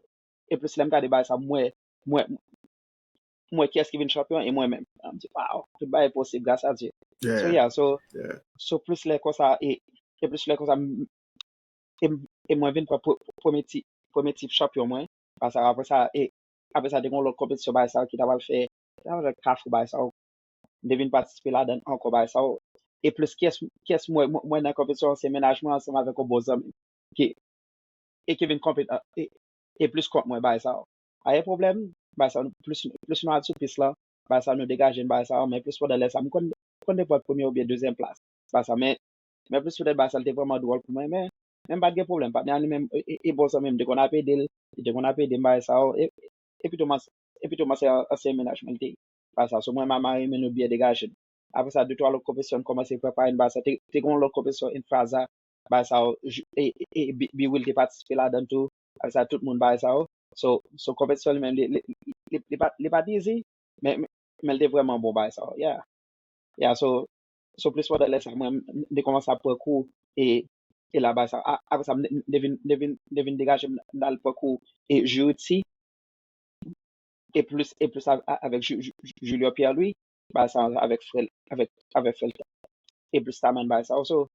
e plis lè m gade bagay sa, mwen, mwen, mwen kiyès ki vin chanpyon e mwen menm. M di, waw, tout bagay posib gras a Dye. So, Yeah, yeah, so, yeah. So, plis lè konsa, e, e plis lè konsa, m- e, m- e mwen vin pran pre- premye ti, premye ti chanpyon mwen. Paske apre sa, e, apre sa, te gen yon lòt konpetisyon bagay sa ki ta pral fè, ta pral fè kafou bagay sa. M te vin patisipe ladan l ankò bagay sa. E plis kiyès, kiyès mwen, mwen, mwen nan konpetisyon an, se mennaj mwen ansanm avèk yon bon zanmi m ki, e ki vin konpet, e, e plis kont mwen bagay sa. Pa gen pwoblèm, bagay sa, plis, plis nou al sou pis lan, bagay sa, nou degaje n bagay sa, men plis pandan lè sa, m konn, konn te pran premye oubyen dezyèm plas. Bagay sa, men, men plis poutèt bagay sa, l te vrèman dwòl pou mwen, men, men m pa t gen pwoblèm, patnè a li menm, e, e, e bon zanmi m, m te konn ap ede l, li te konn ap ede m bagay sa, e, epi tou, m ans- epi tou, m ansyen, ansyen mennaj mwen, li te, bagay sa, so mwen, m a mari men nou byen degaje n. Apre sa, de twa lòt konpetisyon, n kòmanse prepare n bagay sa, te, te gen yon lòt konpetisyon, Infraza, bagay sa, e, e, e, Bi- Biwil te patisipe ladan l tou, apre sa, tout moun bagay sa, so, so konpetisyon li menm, li, li, li, li pa, li pa t easy, men, men, men l te vrèman bon bagay sa, yeah. Yeah, so, so plis pandan lè sa, mwen, m te kòmanse ap pran kou, e, e la bagay sa, a- apre sa, m te- m te vin, m te vin, m te vin degaje m, m t al pran kou, e jiu-jitsu, e plis, e plis a- a- avèk Ju- Ju- Ju- Julio Pierre Louis, bagay sa avèk frè l, avèk, avèk frè l, e plis Taman bagay sa, so,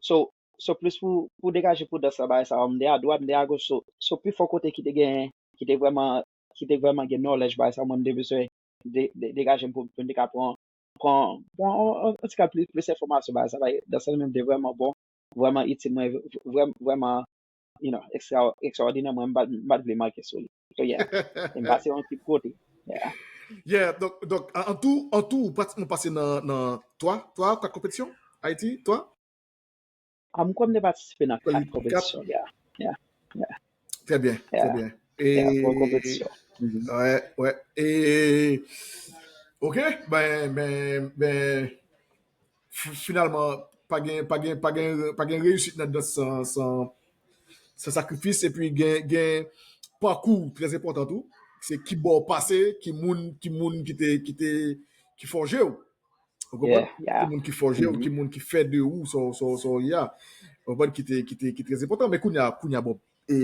so, so plis pou, pou degaje pou dans la bagay sa, m de adwat, m de agoch, so, so pifò kote ki te gen, ki te vrèman, ki te vrèman gen knowledge bagay sa, mwen m te bezwen de- de- degaje m pou, pou m te ka pran, pran, pran an- an- an ti ka plis, plis enfòmasyon bagay sa, bagay, dans la menm te vrèman bon, vrèman itil mwen, vrèman, vrèman, you know, ekstra- ekstraòdinè, mwen m pa, m pa t vle manke sou li. So, yeah. E m pase yon ti kote. Yeah. Yeah, donk, donk an, an tou, an tou, ou pratikman pase nan, nan twa, twa, kat konpetisyon Ayiti, twa? Ah, m kwè m te patisipe nan kat konpetisyon, yeah, yeah, yeah. Trè byen, trè byen. Yeah, twa konpetisyon. Wè, wè. E, ok, ben, ben, ben, finalman, pa gen, pa gen, pa gen, pa gen reyisit nan dans san, san, san sakrifis, epi gen, gen pakou trè enpòtan tou. Se ki bò w pase, ki moun, ki moun ki te, ki te, ki fòje w. Ou konprann? Ki moun ki fòje w, ki moun ki fè de ou sa, sa, sa w ye a. Ou konprann ki te, ki te, ki trè enpòtan. Men kounye a, kounye a, bon, e,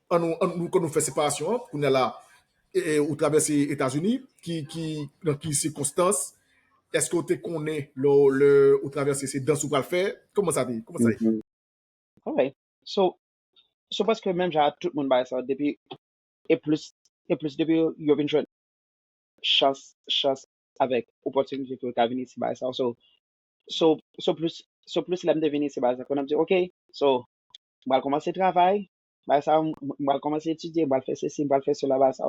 an nou, an nou, kan nou fè separasyon an, kounye a la, e, e, ou travèse Etazini, ki, ki, nan ki sikonstans, èske w te konnen lè, lè ou travèse se dans ou pral fè? Kòman sa te, kòman sa ye? Ok. So, so paske menm jan tout moun bagay sa, depi, e plis, e plis depi yo, yo vin jwenn chans, chans avèk opòtinite pou yo ka vin isi bagay sa. So, so, so plis, so plis lè m te vin isi bagay sa, kounye a m di, ok, so, m pral kòmanse travay, bagay sa, m m pral kòmanse etidye, m pral fè sesi, m pral fè sela, bagay sa.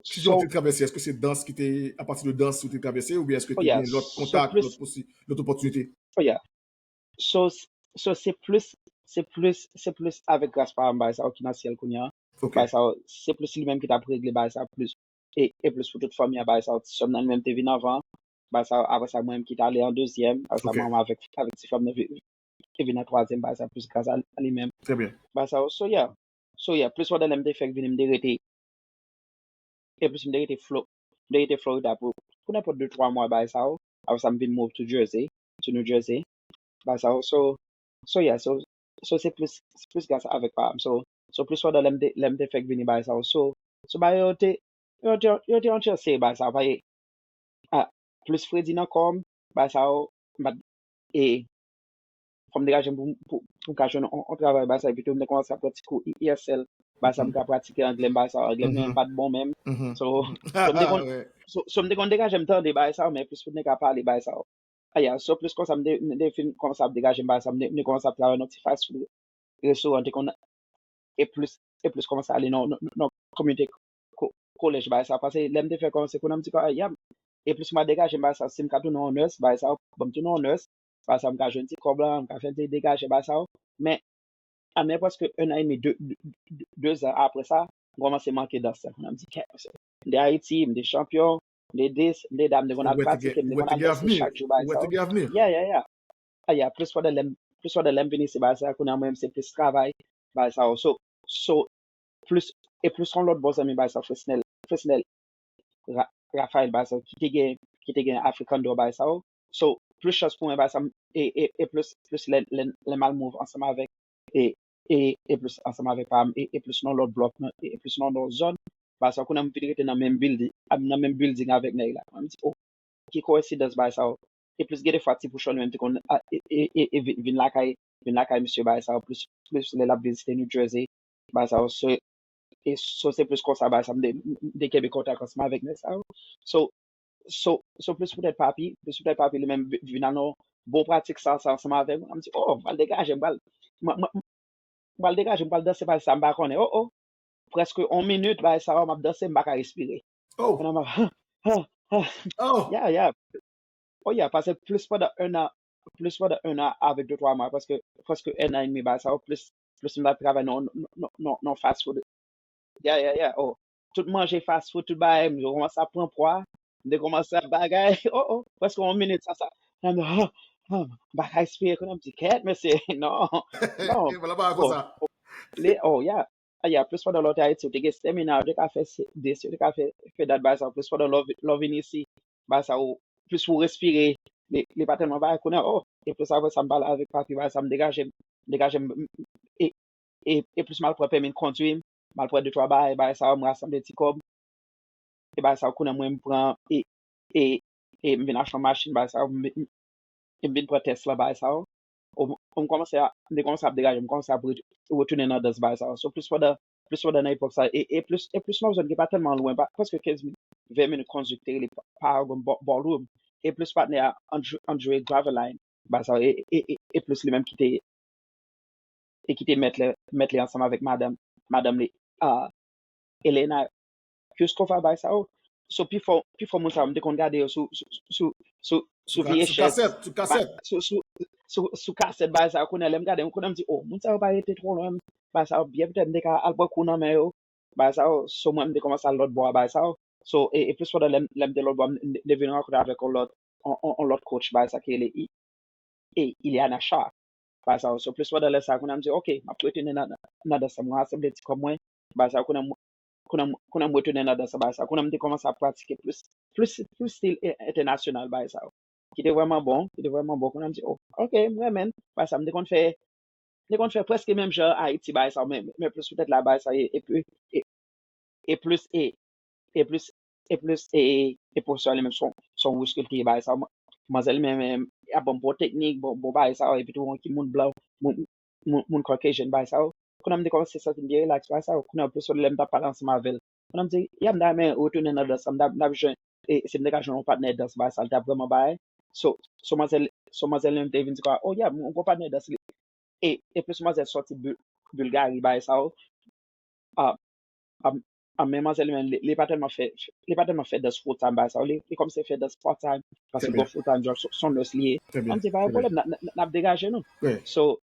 Ki jan w te travèse? Èske se dans ki te, apati de dans ou te travèse, oubyen èske te gen lòt kontak, lòt posi-, lòt opòtinite? Oh yeah. So, so se plis, se plis, se plis avèk gras pa m bagay sa yo ki nan syèl kounye a. Bagay sa yo, se plis li menm ki t ap regle bagay sa plis. E, e plis pou tout fanmi an bagay sa yo. Ti sè m nan li menm te vin anvan. Bagay sa yo, apre sa, mwen menm ki t ale an dezyèm. Apre sa, manman avèk, avèk ti frè m nan vi-, te vin an twazyèm. Bagay sa plis gras a li menm. Trè byen. Bagay sa yo, so yeah. So yeah, plis pandan lè m te fèk vini, m te rete e plis m te rete Flo-, m te rete Florida pou, pou nenpòt de twa mwa bagay sa yo. Apre sa, m vin move to Jersey, to New Jersey. Bagay sa yo. So, so yeah, so, so se plis, se plis gras avèk pa m. So, so plis pandan lè m te, lè m te fèk vini bagay sa yo. So, so bagay yo te, yo te, yo te yon ti seri bagay sa yo. Paske, ah, plis fredi nan kò m, bagay sa yo, m pa t, e, fò m degaje m pou, pou, pou m ka jwenn yon, yon travay bagay sa, epi tou m te kòmanse ap pran ti kou E S L, bagay sa m ka pratike anglè m, bagay sa, anglè m nan pa t bon menm. So, so m te konn, so, so m te konn degaje m tande bagay sa, men plis pou m te ka pale bagay sa. Aya, so plis konsa m te, m te fin kòmanse ap degaje m bagay sa, m te, m te kòmanse ap travay nan ti fast food restoran, te konn e plis, e plis kòmanse ale nan, nan, nan kominote ko-, kolèj bagay sa. Paske lè m te fè kòmanse konnen m di, "Ah, ya, e plis m a degaje m bagay sa, si m ka tounen yon nurse, bagay sa, ban m tounen yon nurse, bagay sa, m ka jwenn ti kòb la, m ka fè de-, degaje bagay sa." Men, an prèske un an et demi, de, de, de, de zan apre sa, m kòmanse manke dans la. Konnen m di, "Kèt, mesye, m te Ayiti, m te chanpyon, m te dis, m te dat, m te konn ap pratike, m te konn ap danse chak jou bagay sa." Yeah, yeah, yeah. Aya, plis pandan lè m, plis pandan lè m vin isi bagay sa, kounye a mwen menm se plis travay, bagay sa yo. So, so, plis, e plis yon lòt bon zanmi bagay sa, Fresnel, Fresnel Ra-, Raphael bagay sa, ki te gen, ki te gen African Door bagay sa yo. So, plis chans pou mwen bagay sa, e, e, e plis, plis lè, lè, lè m al move ansanm avèk, e, e, e plis ansanm avèk pa m, e, e plis nan lòt blòk, nan, e, e plis nan lòt zòn, bagay sa, kounye a m vin rete nan menm building, nan menm building avèk nèg la. Mwen m di, oh, ki koyensidans bagay sa yo. E plis gen de fwa ti pouchon li menm te konn a, e, e, e, e vin, vin lakay, vin lakay misye bagay sa yo, plis, plis lè l ap vizite New Jersey, bagay sa yo, se, e so se plis konsa bagay sa, m te, m te kenbe kontak ansanm avèk nèg sa yo. So, so, so plis poutèt papi, plis poutèt papi li menm vi-, vin al nan bon pratik salsa ansanm avèk mwen, m di, oh, m pral degaje, m pral, m, m, m pral degaje, m pral danse, bagay sa, m pa konnen. Oh, oh. Prèske yon minit, bagay sa yo, m ap danse, m pa ka respire. Kounye a m ap, ha, ha, ha. Yeah, yeah. Oh, yeah, paske plis pandan un an, plis pandan un an avèk de twa mwa, prèske, prèske un an et demi, bagay sa yo, plis, plis m t ap travay nan, nan, nan, nan fast food. Yeah, yeah, yeah. Oh, tout manje fast food, tout bagay, m kòmanse ap pran pwa. M te kòmanse ap bagay. Oh, oh, prèske yon minit, sa, sa. Kounye a m, ha, ha, m pa ka respire, kounye a m di, kèt, mesye, non, non. Vwala bagay konsa. Li, oh, yeah. Aya, plis pandan lè w te Ayiti, w te gen stamina, w te ka fè se-, desi, w te ka fè, fè dat bagay sa yo. Plis pandan lè w vi-, lè w vin isi, bagay sa yo, plis ou respire, li, li pa tèlman bagay. Kounye a, oh, e plis apre sa, m pale avèk papi, bagay sa, m degaje m, degaje m, m, e, e, e plis m al pran pèmi kondwi, m al pran de twa bagay, bagay sa yo, m rasanble ti kòb. E bagay sa yo, kounye a mwen, m pran, e, e, e m vin achte yon machin, bagay sa yo, m, m, e m vin pran tès la, bagay sa yo. O, o m kòmanse a, m te kòmanse ap degaje, m kòmanse ap re-, retounen nan dans, bagay sa yo. So, plis pandan, plis pandan nan epòk sa, e, e plis, e plis nan zòn ki pa tèlman lwen, pa, prèske kenz minit, ven minit kondui ki te rele Pa-, Paragon Ba-, Ballroom. E plis patnè a Andre, Andre Graveline, bagay sa yo, e, e, e, e plis li menm ki te e ki te mèt li, mèt li ansanm avèk madanm, madanm li, ah, Elena Kuskova, bagay sa yo. so pifò pifò moun sa yo, m te konn gade yo sou sou sou sou sou vye chèz, sou kasèt, sou kasèt, sou sou sou sou kasèt, bagay sa yo. Kounye a lè m gade, kounye a m di, oh, moun sa yo pa rete twò lwen, bagay sa yo byen, petèt m te ka al pran kou nan men yo, bagay sa yo. So mwen m te kòmanse al lòt bò a, bagay sa yo. So e, e plis pandan lè m lè m te lòt bò a, m te vin rankontre avèk yon lòt yon, yon, yon lòt coach, bagay sa ki rele I- e Iliana Shah. Bagay sa yo. So plis pandan lè sa, kounye a m di, ok, m ap retounen nan nan dans la, mwen rasanble ti kòb mwen, bagay sa yo. Kounye a m kounye a m kounye a m retounen nan dans la, bagay sa yo. Kounye a m te kòmanse ap pratike plis plis plis stil e- entènasyonal, bagay sa yo, ki te vrèman bon, ki te vrèman bon. Kounye a m di, oh, ok, m renmen l. Bagay sa yo, m te konn fè m te konn fè prèske menm jan Ayiti, bagay sa yo, men men plis petèt la, bagay sa yo e e e plis e e plis e plis e e pwofesè li menm, son son wouj ke l te ye, bagay sa yo. Manzèl li menm, menm ap ban m bon teknik, bon bon bagay sa yo, epi tou yon ki moun blan, moun moun moun Caucasian, bagay sa yo. Kounye a m te kòmanse santi m byen rilaks, bagay sa yo. Kounye a plis lè m t ap pale ansanm avè l, kounye a m di, ya, m ta renmen retounen nan dans la, m ta m ta jwenn, e si m te ka jwenn yon patnè dans, bagay sa, l t ap vrèman bay. So so manzèl so manzèl li menm te vin di kwa, oh ya, m gon patnè dans li. E e plis manzèl sòti Bul- Bulgari, bagay sa yo. Ah, ah, ah, men manzèl li menm, li, li pa tèlman fè li pa tèlman fè dans full time, bagay sa yo. Li, li kòmanse fè dans part time, paske gon full time job, son nurse li ye. An di pa gen pwoblèm, n ap degaje nou. So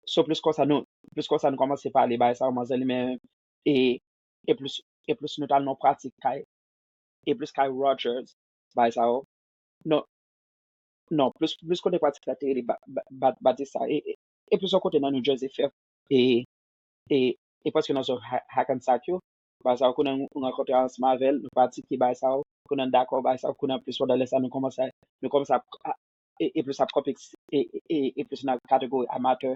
so plis konsa nou plis konsa nou kòmanse pale, bagay sa yo. Manzèl li menm, e e plis e plis nou t al nan pratik kay e plis kay Rogers, bagay sa yo. Non, non, plis plis kote pratik la te rele Batista, e e plis yon kote nan New Jersey, fè e e e prèske nan zòn Hackensack yo, bagay sa yo. Kounye a nou rankontre ansanm avè l, nou pratike, bagay sa yo. Kounye a n dakò, bagay sa yo. Kounye a plis pandan lè sa, nou kòmanse nou kòmanse ap e e plis ap kanpe e e e plis nan kategori amatè,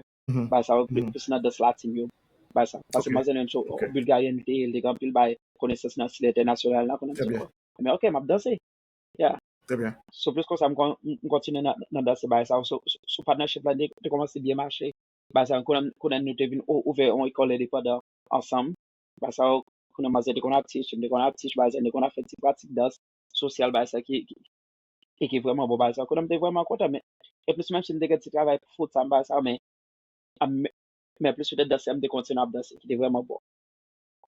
bagay sa yo, plis nan dans latin yo, bagay sa. Paske manzè menm se yon Bilgaryèn li te ye, li te gen anpil bagay, konesans nan stil entènasyonal la, konnen m di, oh, men ok, m ap danse. Yeah. So plis konsa m kon- m kontinye nan nan danse, bagay sa yo. So so partnership la te te kòmanse byen mache, bagay sa yo. Kounye a kounye a nou te vin ou- ouvè yon ekòl endepandan ansanm, bagay sa yo. Kounye a manzè te konn ap teach, m te konn ap teach, bagay sa, m te konn ap fè ti pratik dans sosyal, bagay sa ki ki- e ki vrèman bon, bagay sa. Kounye a m te vrèman kontan, men e plis menm si m te gen ti travay full time, bagay sa, men a m- men plis petèt danse a m te kontinye ap danse, ki te vrèman bon.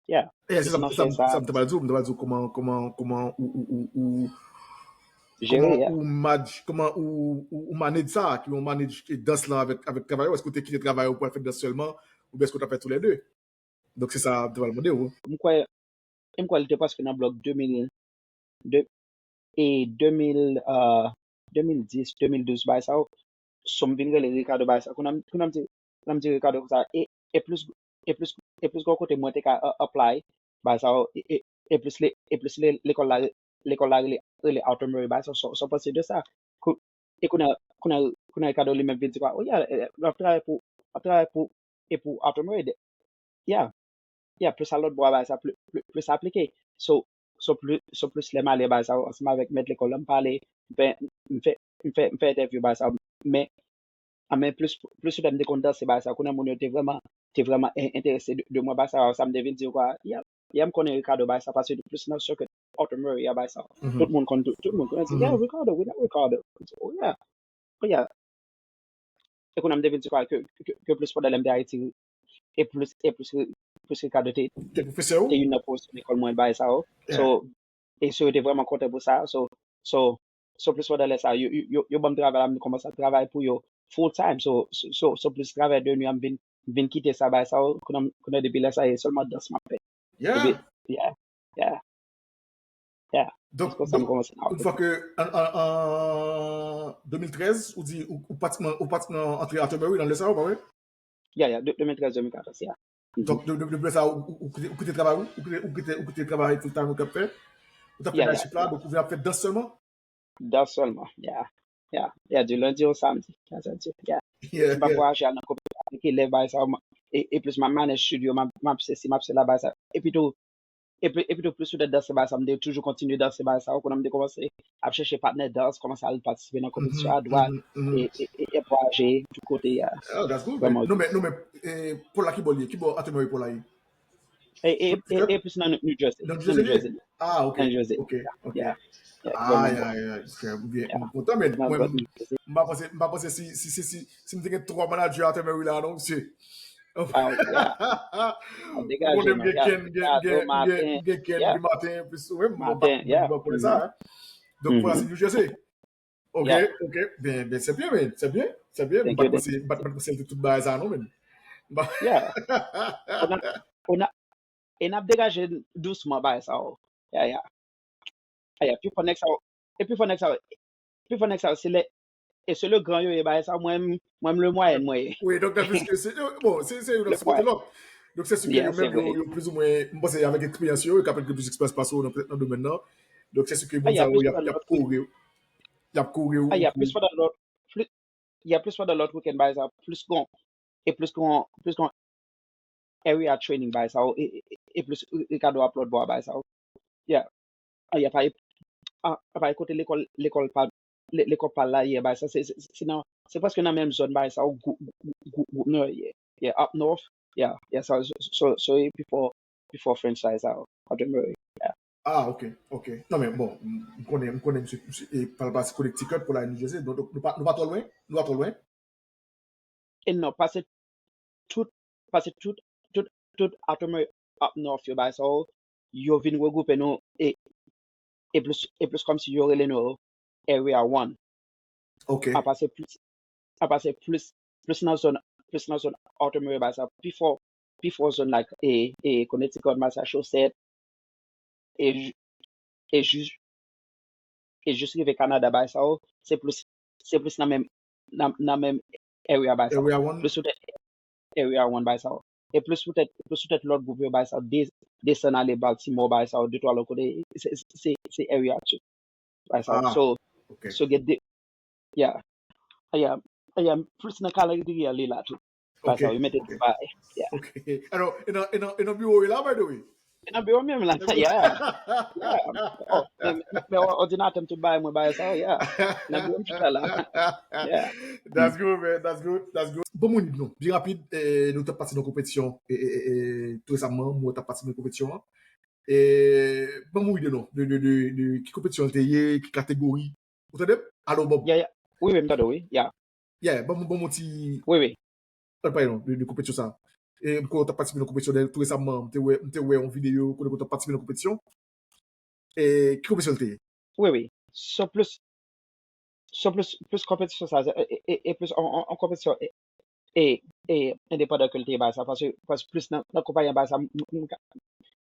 Yeah. E se sa m te pral di w, m te pral di w kòman kòman kòman ou ou ou ou kòman ou manage kòman ou ou ou manage sa, ki ou manage dans lan avèk avèk travay ou? Èske ou te kite travay ou pou al fè dans sèlman, oubyen èske ou t ap fè toulède? Donk se sa m te pral mande w. M kwè m kwè li te prèske nan blòk de mil de e de mil, euh, de mil dis, de mil douz, bagay sa yo. So m vin rele Ricardo, bagay sa. Kounye a m kounye a m di kounye a m di Ricardo konsa, e e plis e plis e plis gwo kote mwen te ka apply, bagay sa yo, e e e plis e plis lekòl la lekòl la rele rele Arthur Murray, bagay sa. So so panse de sa? E kounye a kounye a kounye a Ricardo li menm vin di kwa, oh yeah, l ap travay pou l ap travay pou e pou Arthur Murray. Yeah. Yeah, plis a lòt bò a bagay sa, plis aplike. So so plis so plis lè m ale bagay sa yo ansanm avèk mèt lekòl la, m pale, m fè m fè m fè m fè entèvyou, bagay sa yo. Men a men plis plis lè m te konn danse bagay sa yo, kounye a moun yo te vrèman te vrèman enterese de mwen, bagay sa yo. Sa m te vin di yo kwa, yeah, yeah, m konnen Ricardo, bagay sa, paske li plis nan circuit Arthur Murray a, bagay sa yo. Tout moun konn tout tout moun konnen, di, yeah, Ricardo, we know Ricardo. Oh yeah. Oh yeah. E kounye a m te vin di kwa ke ke plis pandan lè m te Ayiti, e plis e plis plis Ricardo te te youn nan pwofesè lekòl mwen, bagay sa yo. So e so yo te vrèman kontan pou sa. So so so plis pandan lè sa yo yo yo ban m travay la, m kòmanse ap travay pou yo full time. So so so plis travay de nwi a m vin vin kite sa, bagay sa yo. Kounye a kounye a depi lè sa e sèlman dans m ap fè. Yeah. Yeah. Yeah. Donk, donk, yon fwa ke an, an, an de mil trèz, ou di, ou, ou pratikman, ou pratikman antre Arthur Murray nan lè sa yo, pa vre? Yeah, yeah, de, de mil trèz, de mil katòz, yeah. Donk, de, de, depi lè sa, ou, ou, ou kite, ou kite travay ou, ou kite, ou kite, ou kite travay full time ou t ap fè, ou t ap fè night shift la, donk ou vin ap fè dans sèlman? Dans sèlman, yeah. Yeah, yeah, di lendi o samdi, yeah, sa di, yeah. Si m pa vwayaje al nan konpetityon avèk elèv, bagay sa yo, e, e plis m ap manage studio, m ap, m ap sesi, m ap sela, bagay sa. Epi tou, epi, epi tou, plis ou te danse bagay sa, m te toujou kontinye danse bagay sa yo. Kounye a m te kòmanse ap chèche patnè dans, kòmanse al patisipe nan konpetisyon adwat, e, e, e, e vwayaje tout kote a. Oh, that's good, man. Non, men, non, men, e, Paul la ki bò l ye? Ki bò Arthur Murray Paul la ye? E, e, e, e plis nan New Jersey. Nan New Jersey? Ah, ok. Nan New Jersey. Ok, ok. Yeah. Ay, ay, ay, frè, m byen, m kontan, men mwen, m pa panse, m pa panse si, si, si, si, si m te gen twa manager Arthur Murray la, non, mesye. Ah, yeah. Ap degaje nou, yeah. Gen, gen, gen, gen, gen, gen maten, plis ou menm, mwen pa, mwen pa konnen sa, hein. Donk, pou la, se New Jersey. Ok, ok. Ben, ben, c'est bien, men, c'est bien, c'est bien. Mwen pa t panse, mwen pa t panse l te tout bagay sa, non, men. Yeah. Ou nan, ou nan, e n ap degaje dousman bagay sa yo. Yeah, yeah. Yeah, pifò nèg sa yo, e pifò nèg sa yo, pifò nèg sa yo, se lè, e se le gran yo ye bagay sa yo, mwen, mwen, le mwayen mwen ye. Wi, donk, piske se, bon, se, se youn ap sipòte lòt. Donk, se si ke yo menm, yo, yo plizoumwen, mwen panse avèk eksperyans yo, yo ka pèt gen plis eksperyans pase w nan, nan domèn nan. Donk, se si ke moun sa yo, y ap, y ap kore, y ap kore ou. Ah, y a plis pandan lòt, plis, y a plis pandan lòt weekend bagay sa, plis gon, e plis gon, plis gon area training bagay sa yo, e, e, e plis Ricardo ap lòt bò a bagay sa yo. Yeah. Ah, y a pa, ah, pa kote lekòl, lekòl pa, le-, lekòl pa la ye bagay sa, se, se, se nan, se prèske nan menm zòn bagay sa yo, gwoup, gwoup, gwoup, gwoup nou yo ye. Yeah, up north, yeah, yeah, so, so, so, so, e pi fò, pi fò franchise sa yo, Arthur Murray, yeah. Ah, ok, ok. Non, men bon, m, m konnen, m konnen misye, misye, e, pa l pase Connecticut pou l al New Jersey, donk, donk, nou pa, nou pa twò lwen, nou pa twò lwen. E non, pase tout, pase tout, tout, tout Arthur Murray up north yo, bagay sa yo, yo vin regwoupe nou, e, e plis, e plis kòmsi yo rele nou Area One. Ok. Apa se plis, apa se plis, plis nan zòn, plis nan zòn Arthur Murray, bagay sa, pi fò, pi fò zòn, like, e, e Connecticut, Massachusetts, e, ju-, e jis, e jis rive Kanada, bagay sa yo, se plis, se plis nan menm, nan, nan menm area, bagay sa yo. Area One? Plis poutèt Area One, bagay sa yo. E plis poutèt, plis poutèt lòt gwoup yo, bagay sa yo, de-, desann ale Baltimore, bagay sa yo, de twa lòt kote, se, se, se, se Area Two. Bagay sa yo. Ah, so, ok. So, gen de, yeah. Yeah, yeah, plis nan kalandriye li la tou. Bagay sa yo, yo mete tout bagay. Yeah. Ok. Alò, e nan, e nan, e nan biwo w la, by the way? E nan biwo m menm la, yeah. Yeah. Oh, men, men, men òdinatè m tout bagay mwen bagay sa, yeah. Nan biwo m chita la. Yeah. That's good, man. That's good. That's good. Bon, moun, non. Byen rapid, eh, nou t ap pati nan konpetisyon, e, e, e, e, tou resaman, mwen t ap pati nan konpetisyon an. E, ban m yon ide non, de, de, de, de ki konpetisyon l te ye, ki kategori. Ou tande m? Alo, Bob? Yeah, yeah. Wi, wi, m tande w, wi. Yeah. Yeah, ban m, ban m yon ti... Wi, wi. Ann pale non, de, de konpetisyon sa. E m kwè w t ap patisipe nan konpetisyon, tou resaman, m te wè, m te wè yon videyo kote w t ap patisipe nan konpetisyon. E ki konpetisyon l te ye? Wi, wi. So plis, so plis, plis konpetisyon sa, e, e, e, e plis on, on, on konpetisyon, e, e, e endepandan ke l te ye bagay sa, paske, paske plis nan, nan konpayi an bagay sa, m, m, m ka,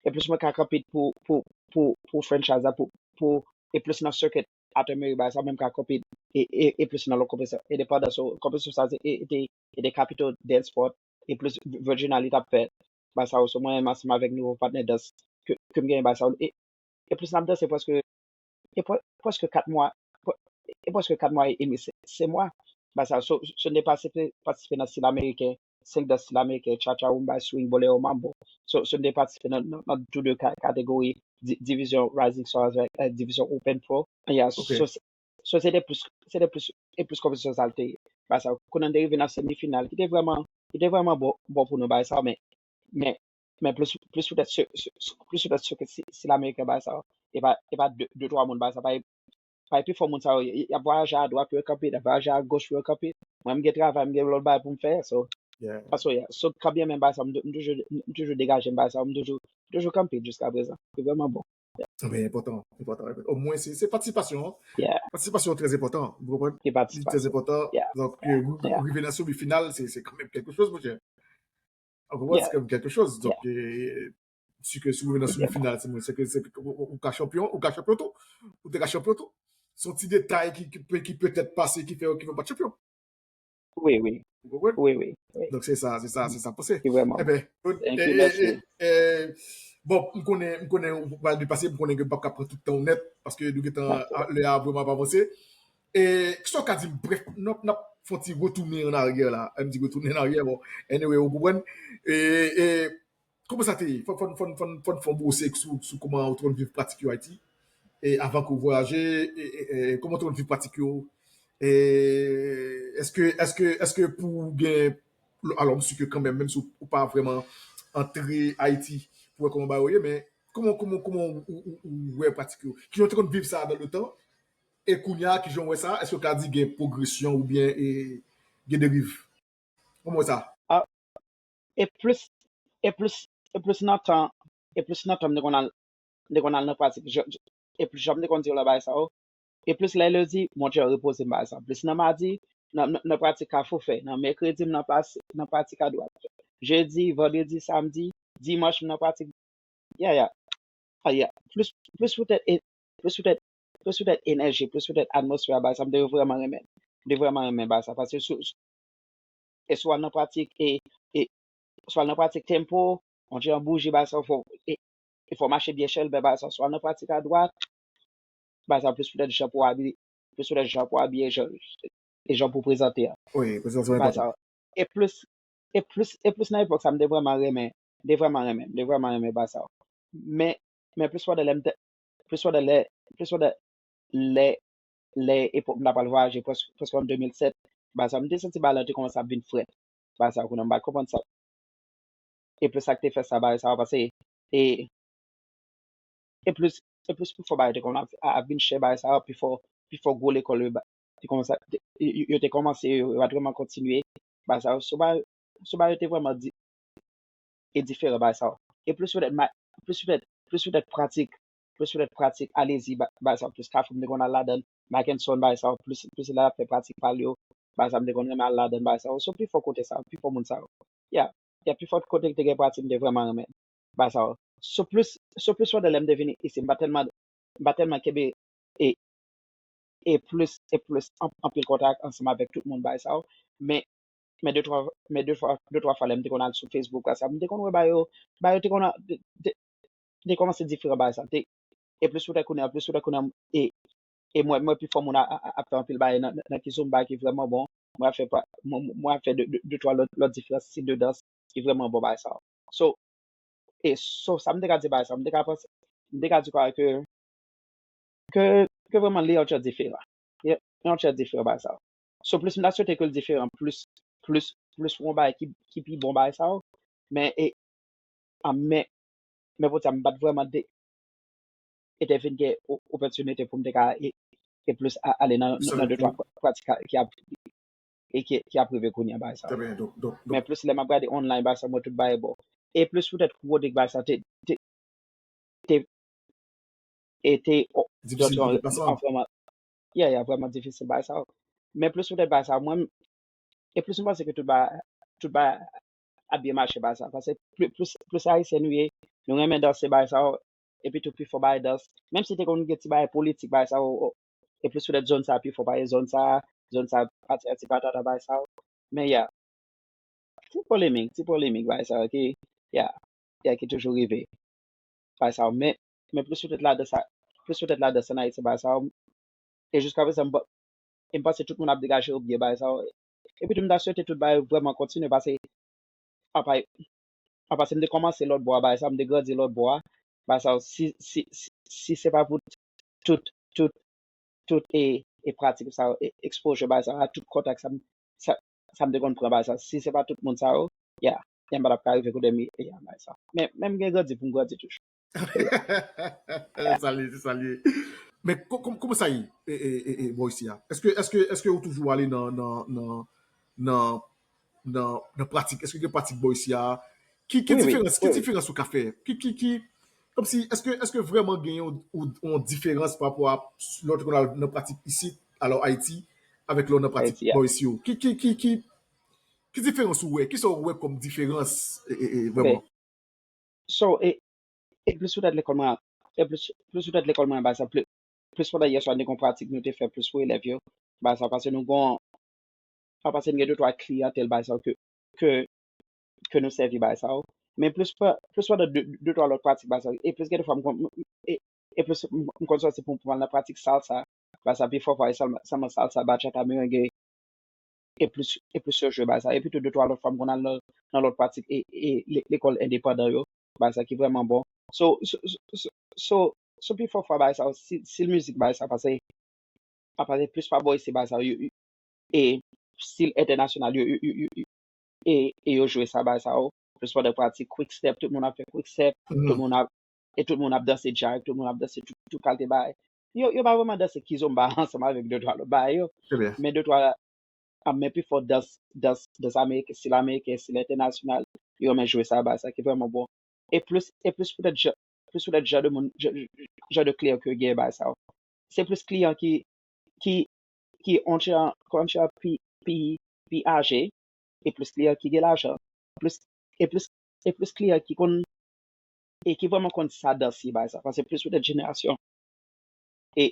e plis mwen ka kanpe pou, pou, pou, pou franchise la, pou, pou, e plis nan circuit Arthur Murray bagay sa, mwen m ka kanpe, e, e, e plis nan lòt konpetisyon endepandan, so, konpetisyon sa, se, e, e te, e te Capital Dance Sport, e plis Virginia li t ap fè, bagay sa, so, mwen menm ansanm avèk nouvo patnè dans ke, ke m genyen bagay sa, e, e plis n ap danse prèske, e pre-, prèske kat mwa, pre-, e prèske kat mwa e demi, se, se mwa. Bagay sa, so, so, n te patisipe, patisipe nan stil ameriken, senk dans stil ameriken, cha-cha, rumba, swing, bolero, mambo. So, so, n te patisipe nan, nan, nan tou de ka-, kategori, di-, divizyon Rising Stars, eh, divizyon Open Pro. Yeah, so, so, se te plis, se te plis, e plis konpetisyon sa l te ye. Bagay sa, kounye a n te rive nan semifinal, ki te vrèman, ki te vrèman bon, bon pou nou, bagay sa, men, men, men plis, plis poutèt se, se, se, plis poutèt se ke si, si ameriken bagay sa, e pa, e pa de, de twa moun bagay sa, pa, pa pi fò moun sa yo, y, y ap vwayaje adwat pou yo kanpe, y ap vwayaje agoch pou yo kanpe. Mwen, m gen travay, m gen lòt bagay pou m fè, so, yeah. So, yeah. So, kanbyen menm bagay sa, m, m toujou, m toujou degaje m bagay sa, m toujou, toujou kanpe jiska prezan. Se vrèman bon. Enben, enpòtan, enpòtan, enpòtan. Omwen, se, se patisipasyon an. Yeah. Patisipasyon trè enpòtan, ou konprann? Li trè enpòtan. Yeah. Donk, eh, rive nan semifinal, se, se kanmenm kèlke choz, monchè. Ou konprann? Se kanmenm kèlke choz. Donk, eh, si ke si w rive nan semifinal, se, se ke, se ke ou, ou, ou ka chanpyon, ou ka chanpyon tou. Ou te ka chanpyon tou. Se yon ti detay ki, ki pe-, ki petèt pase, ki fè, ki fè w pa t chanpyon. Wi, wi. Ou konprann? Wi, wi, wi. Donk, se sa, se sa, se sa m panse. Wi, vrèman. Enben, eh, eh, eh, eh, bon, m konnen, m konnen ou pral depase, m konnen ke m p ap ka pran tout tan w nèt, paske nou gentan, lè a vrèman ap avanse. E, kisa w ka di m, brèf, n ap, n ap fè yon ti retounen an aryè la. M di retounen an aryè, bon, anyway, ou konprann. E, e, kòman sa te ye? Fò, fò, fò, fò, fò n fè yon bwose sou, sou kòman ou te konn viv pratik yo Ayiti. E avan ke w vwayaje, e, e, e, kòman w te konn viv pratik yo? E, èske, èske, èske pou w gen, alò, m si ke kanmenm, menm si w pa vrèman antre Ayiti pou wè kòman bagay yo ye, men kòman, kòman, kòman ou, ou, ou wè pratik yo? Kijan w te konn viv sa nan letan? E kounye a, kijan w wè sa? Èske w ka di gen pwogresyon oubyen, e, gen deriv? Kòman w wè sa? Ah, E plis, e plis, e plis nan tan, e plis nan tan m te konn al, m te konn al nan pratik. Je- je- E plis jan m te konn di yo lè bagay sa yo, e plis lè lendi, monchè, repoze m bagay sa yo. Plis nan madi, nan, nan, nan pratik kafou fè. Nan mèkredi, m nan plas, nan pratik adwat. Jedi, vandredi, samdi, dimanch, m nan pratik. Ya, ya. Ah, ya. Plis, plis poutèt, e- plis poutèt, plis poutèt enèji, plis poutèt atmosfè a bagay sa, m te vrèman renmen. M te vrèman renmen bagay sa. Paske sou, e sou al nan pratik, e, e sou al nan pratik tempo, on ti jan bouji bagay sa, fò, e, e fò mache byen chèlbè bagay sa, sou al nan pratik adwat, bagay sa plis poutèt jan pou abiye, plis poutèt jan pou abiye, jan, e jan pou prezante a. Wi, prezante bagay sa. E plis, e plis, e plis nan epòk sa, m te vrèman renmen, m te vrèman renmen, m te vrèman renmen bagay sa. Men, men plis pandan lè m te, plis pandan lè, plis pandan lè, lè epòk m ta pral vwayaje, prèske, prèske an de mil sèt, bagay sa, m te santi bagay la te kòmanse ap vin frèt. Bagay sa, kounye a m pa t konprann sa. E plis sa k te fè sa, bagay sa, paske, e, e plis, e plis pifò bagay te kòmanse ap, ap vin chè bagay sa, pifò, pifò gwo lekòl yo, ba- te kòmanse, te- yo, yo te kòmanse, yo, yo pa t vrèman kontinye. Bagay sa, sou bagay, sou bagay yo te vrèman di, e diferan bagay sa yo. E plis poutèt, ma- plis poutèt, plis poutèt pratik, plis poutèt pratik, alezi, ba- bagay sa yo, plis Kafou m te konn al ladan, Mackenson, bagay sa yo, plis, plis lè l ap fè pratik pa l yo, bagay sa yo, m te konn renmen al ladan, bagay sa yo. So, pifò kote sa yo, pifò moun sa yo. Ya, ya, pifò kote ki te gen pratik, m te vrèman renmen bagay sa yo. So, plis, so, plis pandan lè m te vini isi, m pa tèlman, m pa tèlman kenbe e, e plis, e plis an- anpil kontak ansanm avèk tout moun bagay sa yo. Men, men de twa, men de twa, de twa fwa lè m te konn al sou Facebook, bagay sa, m te konn wè bagay yo, bagay yo te konn a- te, te, te kòmanse diferan bagay sa. Te, e plis poutèt kounye a, plis poutèt kounye a, e, e mwen, mwen pifò moun a- a- a- ap fè anpil bagay nan, nan, nan kizomba ki vrèman bon. Mwen ap fè pa- mwen, mwen ap fè de, de, de twa lòt, lòt diferans stil de dans ki vrèman bon bagay sa yo. So, e so, sa m te ka di bagay sa, m te ka panse, m te ka di kwa ke, ke, ke vrèman li yon tchè diferan. Li yon tchè diferan bagay sa yo. So, plis m ta swete ke l diferan, plis, plis, plis pou yon bagay ki, ki pi bon bagay sa yo. Men, e, a, men, men pou sa, m pa t vrèman de, e te vin gen o- opòtinite pou m te ka e, e plis a- ale nan, nan de twa pra- pratik a- ki ap, e ki, ki ap rive kounye a bagay sa yo. Men plis lè m ap gade online bagay sa, mwen tout bagay bon. E plis poutèt kote bagay sa te, te, te, e te, o- Difisil pou deplase. Vrèman, ya, ya, vrèman difisil bagay sa yo. Men plis poutèt bagay sa, mwen, e plis m panse ke tout bagay, tout bagay ap byen mache bagay sa. Paske pli- plis, plis Ayisyen nou ye, nou renmen danse bagay sa yo, epi tou pifò bagay dans. Menm si te konn gen ti bagay politik bagay sa yo, e plis poutèt zòn sa pifò, paske zòn sa, zòn sa pati a ti patata bagay sa yo. Men ya, ti polemik, ti polemik bagay sa yo ki, ya, ya ki toujou rive. Bagay sa yo, men, men plis poutèt ladan sa, plis poutèt ladan sa nan Ayiti bagay sa yo, e jiska prezan, m pa- e m panse tout moun ap degaje yo byen bagay sa yo. Epi tou m ta swete tout bagay vrèman kontinye paske apa, apa si m te kòmanse lòt bò a bagay sa, m te grandi lòt bò a, bagay sa yo, si, si, si, si se pa pou tout, tout, tout e, e pratik sa yo, e exposure bagay sa yo, a tout kontak sa, m- sa, sa m te konn pran bagay sa yo, si se pa tout moun sa yo, ya, ya m pa t ap ka rive kote m ye, ya, bagay sa yo. Men, men m gen grandi pou m grandi toujou. Sa l ye, se sa l ye. Men ko- ko- kòman sa ye, e, e, e, e, bò isi a? Èske, èske, èske ou toujou ale nan, nan, nan, nan, nan, nan pratik? Èske gen pratik bò isi a? Ki, ki Wi, wi, diferans, ki wi, wi. diferans ou ka fè? Ki, ki, ki, kòmsi, èske, èske vrèman gen yon, yon, yon diferans pa rapò a lè w te konn al nan pratik isit, alò Ayiti, avèk lè w nan pratik Ayiti, ya. Bò isi yo? Ki, ki, ki, ki, ki diferans ou wè? Kisa w wè kòm diferans, e, e, e, vrèman? So, e, e plis poutèt lekòl mwen, e plis, plis poutèt lekòl mwen, bagay sa, plis, plis pandan yè swa, nou te gen pratik, nou te fè plis pou elèv yo. Bagay sa, paske nou gon, pa paske nou gen de twa kliyantèl, bagay sa, ke, ke, ke nou sèvi, bagay sa. Men plis pa- plis pandan de, de twa lòt pratik, bagay sa, e plis gen de fwa, m kon- m- e, e plis m m konn sòti pou, pou m al nan pratik salsa, bagay sa, pifò fwa, e sèlman, sèlman salsa, bachata, merengue, e plis, e plis yo jwe bagay sa. Epi tou, de twa lòt fwa, m konn al nan, nan lòt pratik e, e le- lekòl endepandan yo, bagay sa ki vrèman bon. So, so, so, so, so, so pifò fwa bagay sa, si, si mizik bagay sa, paske, a paske plis pa bò isi bagay sa, yo, yo- e stil entènasyonal, yo, yo, yo, yo, yo- e, e yo jwe sa bagay sa, yo. Plis pandan pratik quick step, tout moun ap fè quick step, tout moun ap, e tout moun ap danse jive, tout moun ap danse tout, tout kalite bagay. Yo, yo pa vrèman danse kizomba ansanm avèk de twa lòt bagay yo. Trè byen. Men de twa, a, men pifò dans, dans, dans ameriken, stil ameriken, stil entènasyonal, yo renmen jwe sa, bagay sa ki vrèman bon. E plis, e plis poutèt jan, plis poutèt jan de moun, jan, jan de kliyan ke yo genyen, bagay sa yo. Se plis kliyan ki, ki, ki on jan, on jan pi, pi, pi aje, e plis kliyan ki gen lajan, plis, e plis, e plis kliyan ki konn, e ki vrèman konn sa dans ye, bagay sa, paske plis poutèt jenerasyon, e,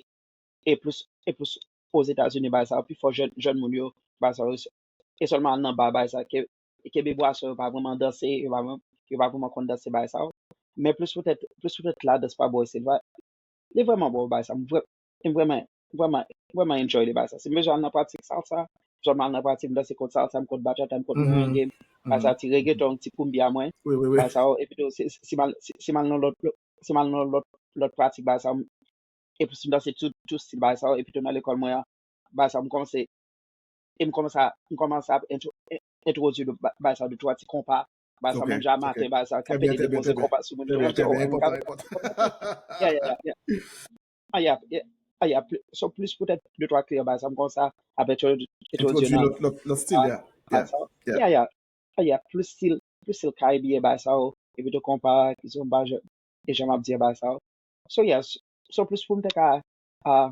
e plis, e plis Ozetazini, bagay sa, pi fò jèn, jèn moun yo, bagay sa, e sèlman al nan ba, bagay sa, ke, kenbe bwason, yo pa vrèman danse, yo pa, yo pa vrèman konn danse, bagay sa, men plis poutèt, plis poutèt la dans pa bò isit, li vrèman bon, bagay sa, m vrè, m vrèman, vrèman, vrèman enjoy li, bagay sa, si m bezwen al nan pratik salsa, m sèlman al nan pratik, m danse kont salsa, m kont bachata, m kont merengue, bagay sa, ti reggaeton, ti cumbia mwen, bagay sa, epi tou, si, si m al, si, si m al nan lòt, si m al nan lòt, lòt pratik, bagay sa, epi si m danse tou, tou stil, bagay sa, epi tou nan lekòl mwen an, bagay sa, m kòmanse, e m kòmanse a, m kòmanse ap entwo-, entwodui bagay sa, de twa ti konpa, bagay sa, moun ja maten, bagay sa, k ap pede depoze konpa sou moun yo, m di, oh, m ka, yeah, yeah, yeah. Ah, yeah, yeah, ah, yeah, pli-, so plis poutèt de twa kliyan, bagay sa, m kòmanse ap entwodui nan lòt, lòt, lòt stil, yeah, yeah, yeah. Ah, yeah, plis stil, plis stil Karibyen, bagay sa yo, epi tou konpa, kizomba, jan, e jan m ap di bagay sa yo. So, yeah, so, so plis pou m te ka, ah,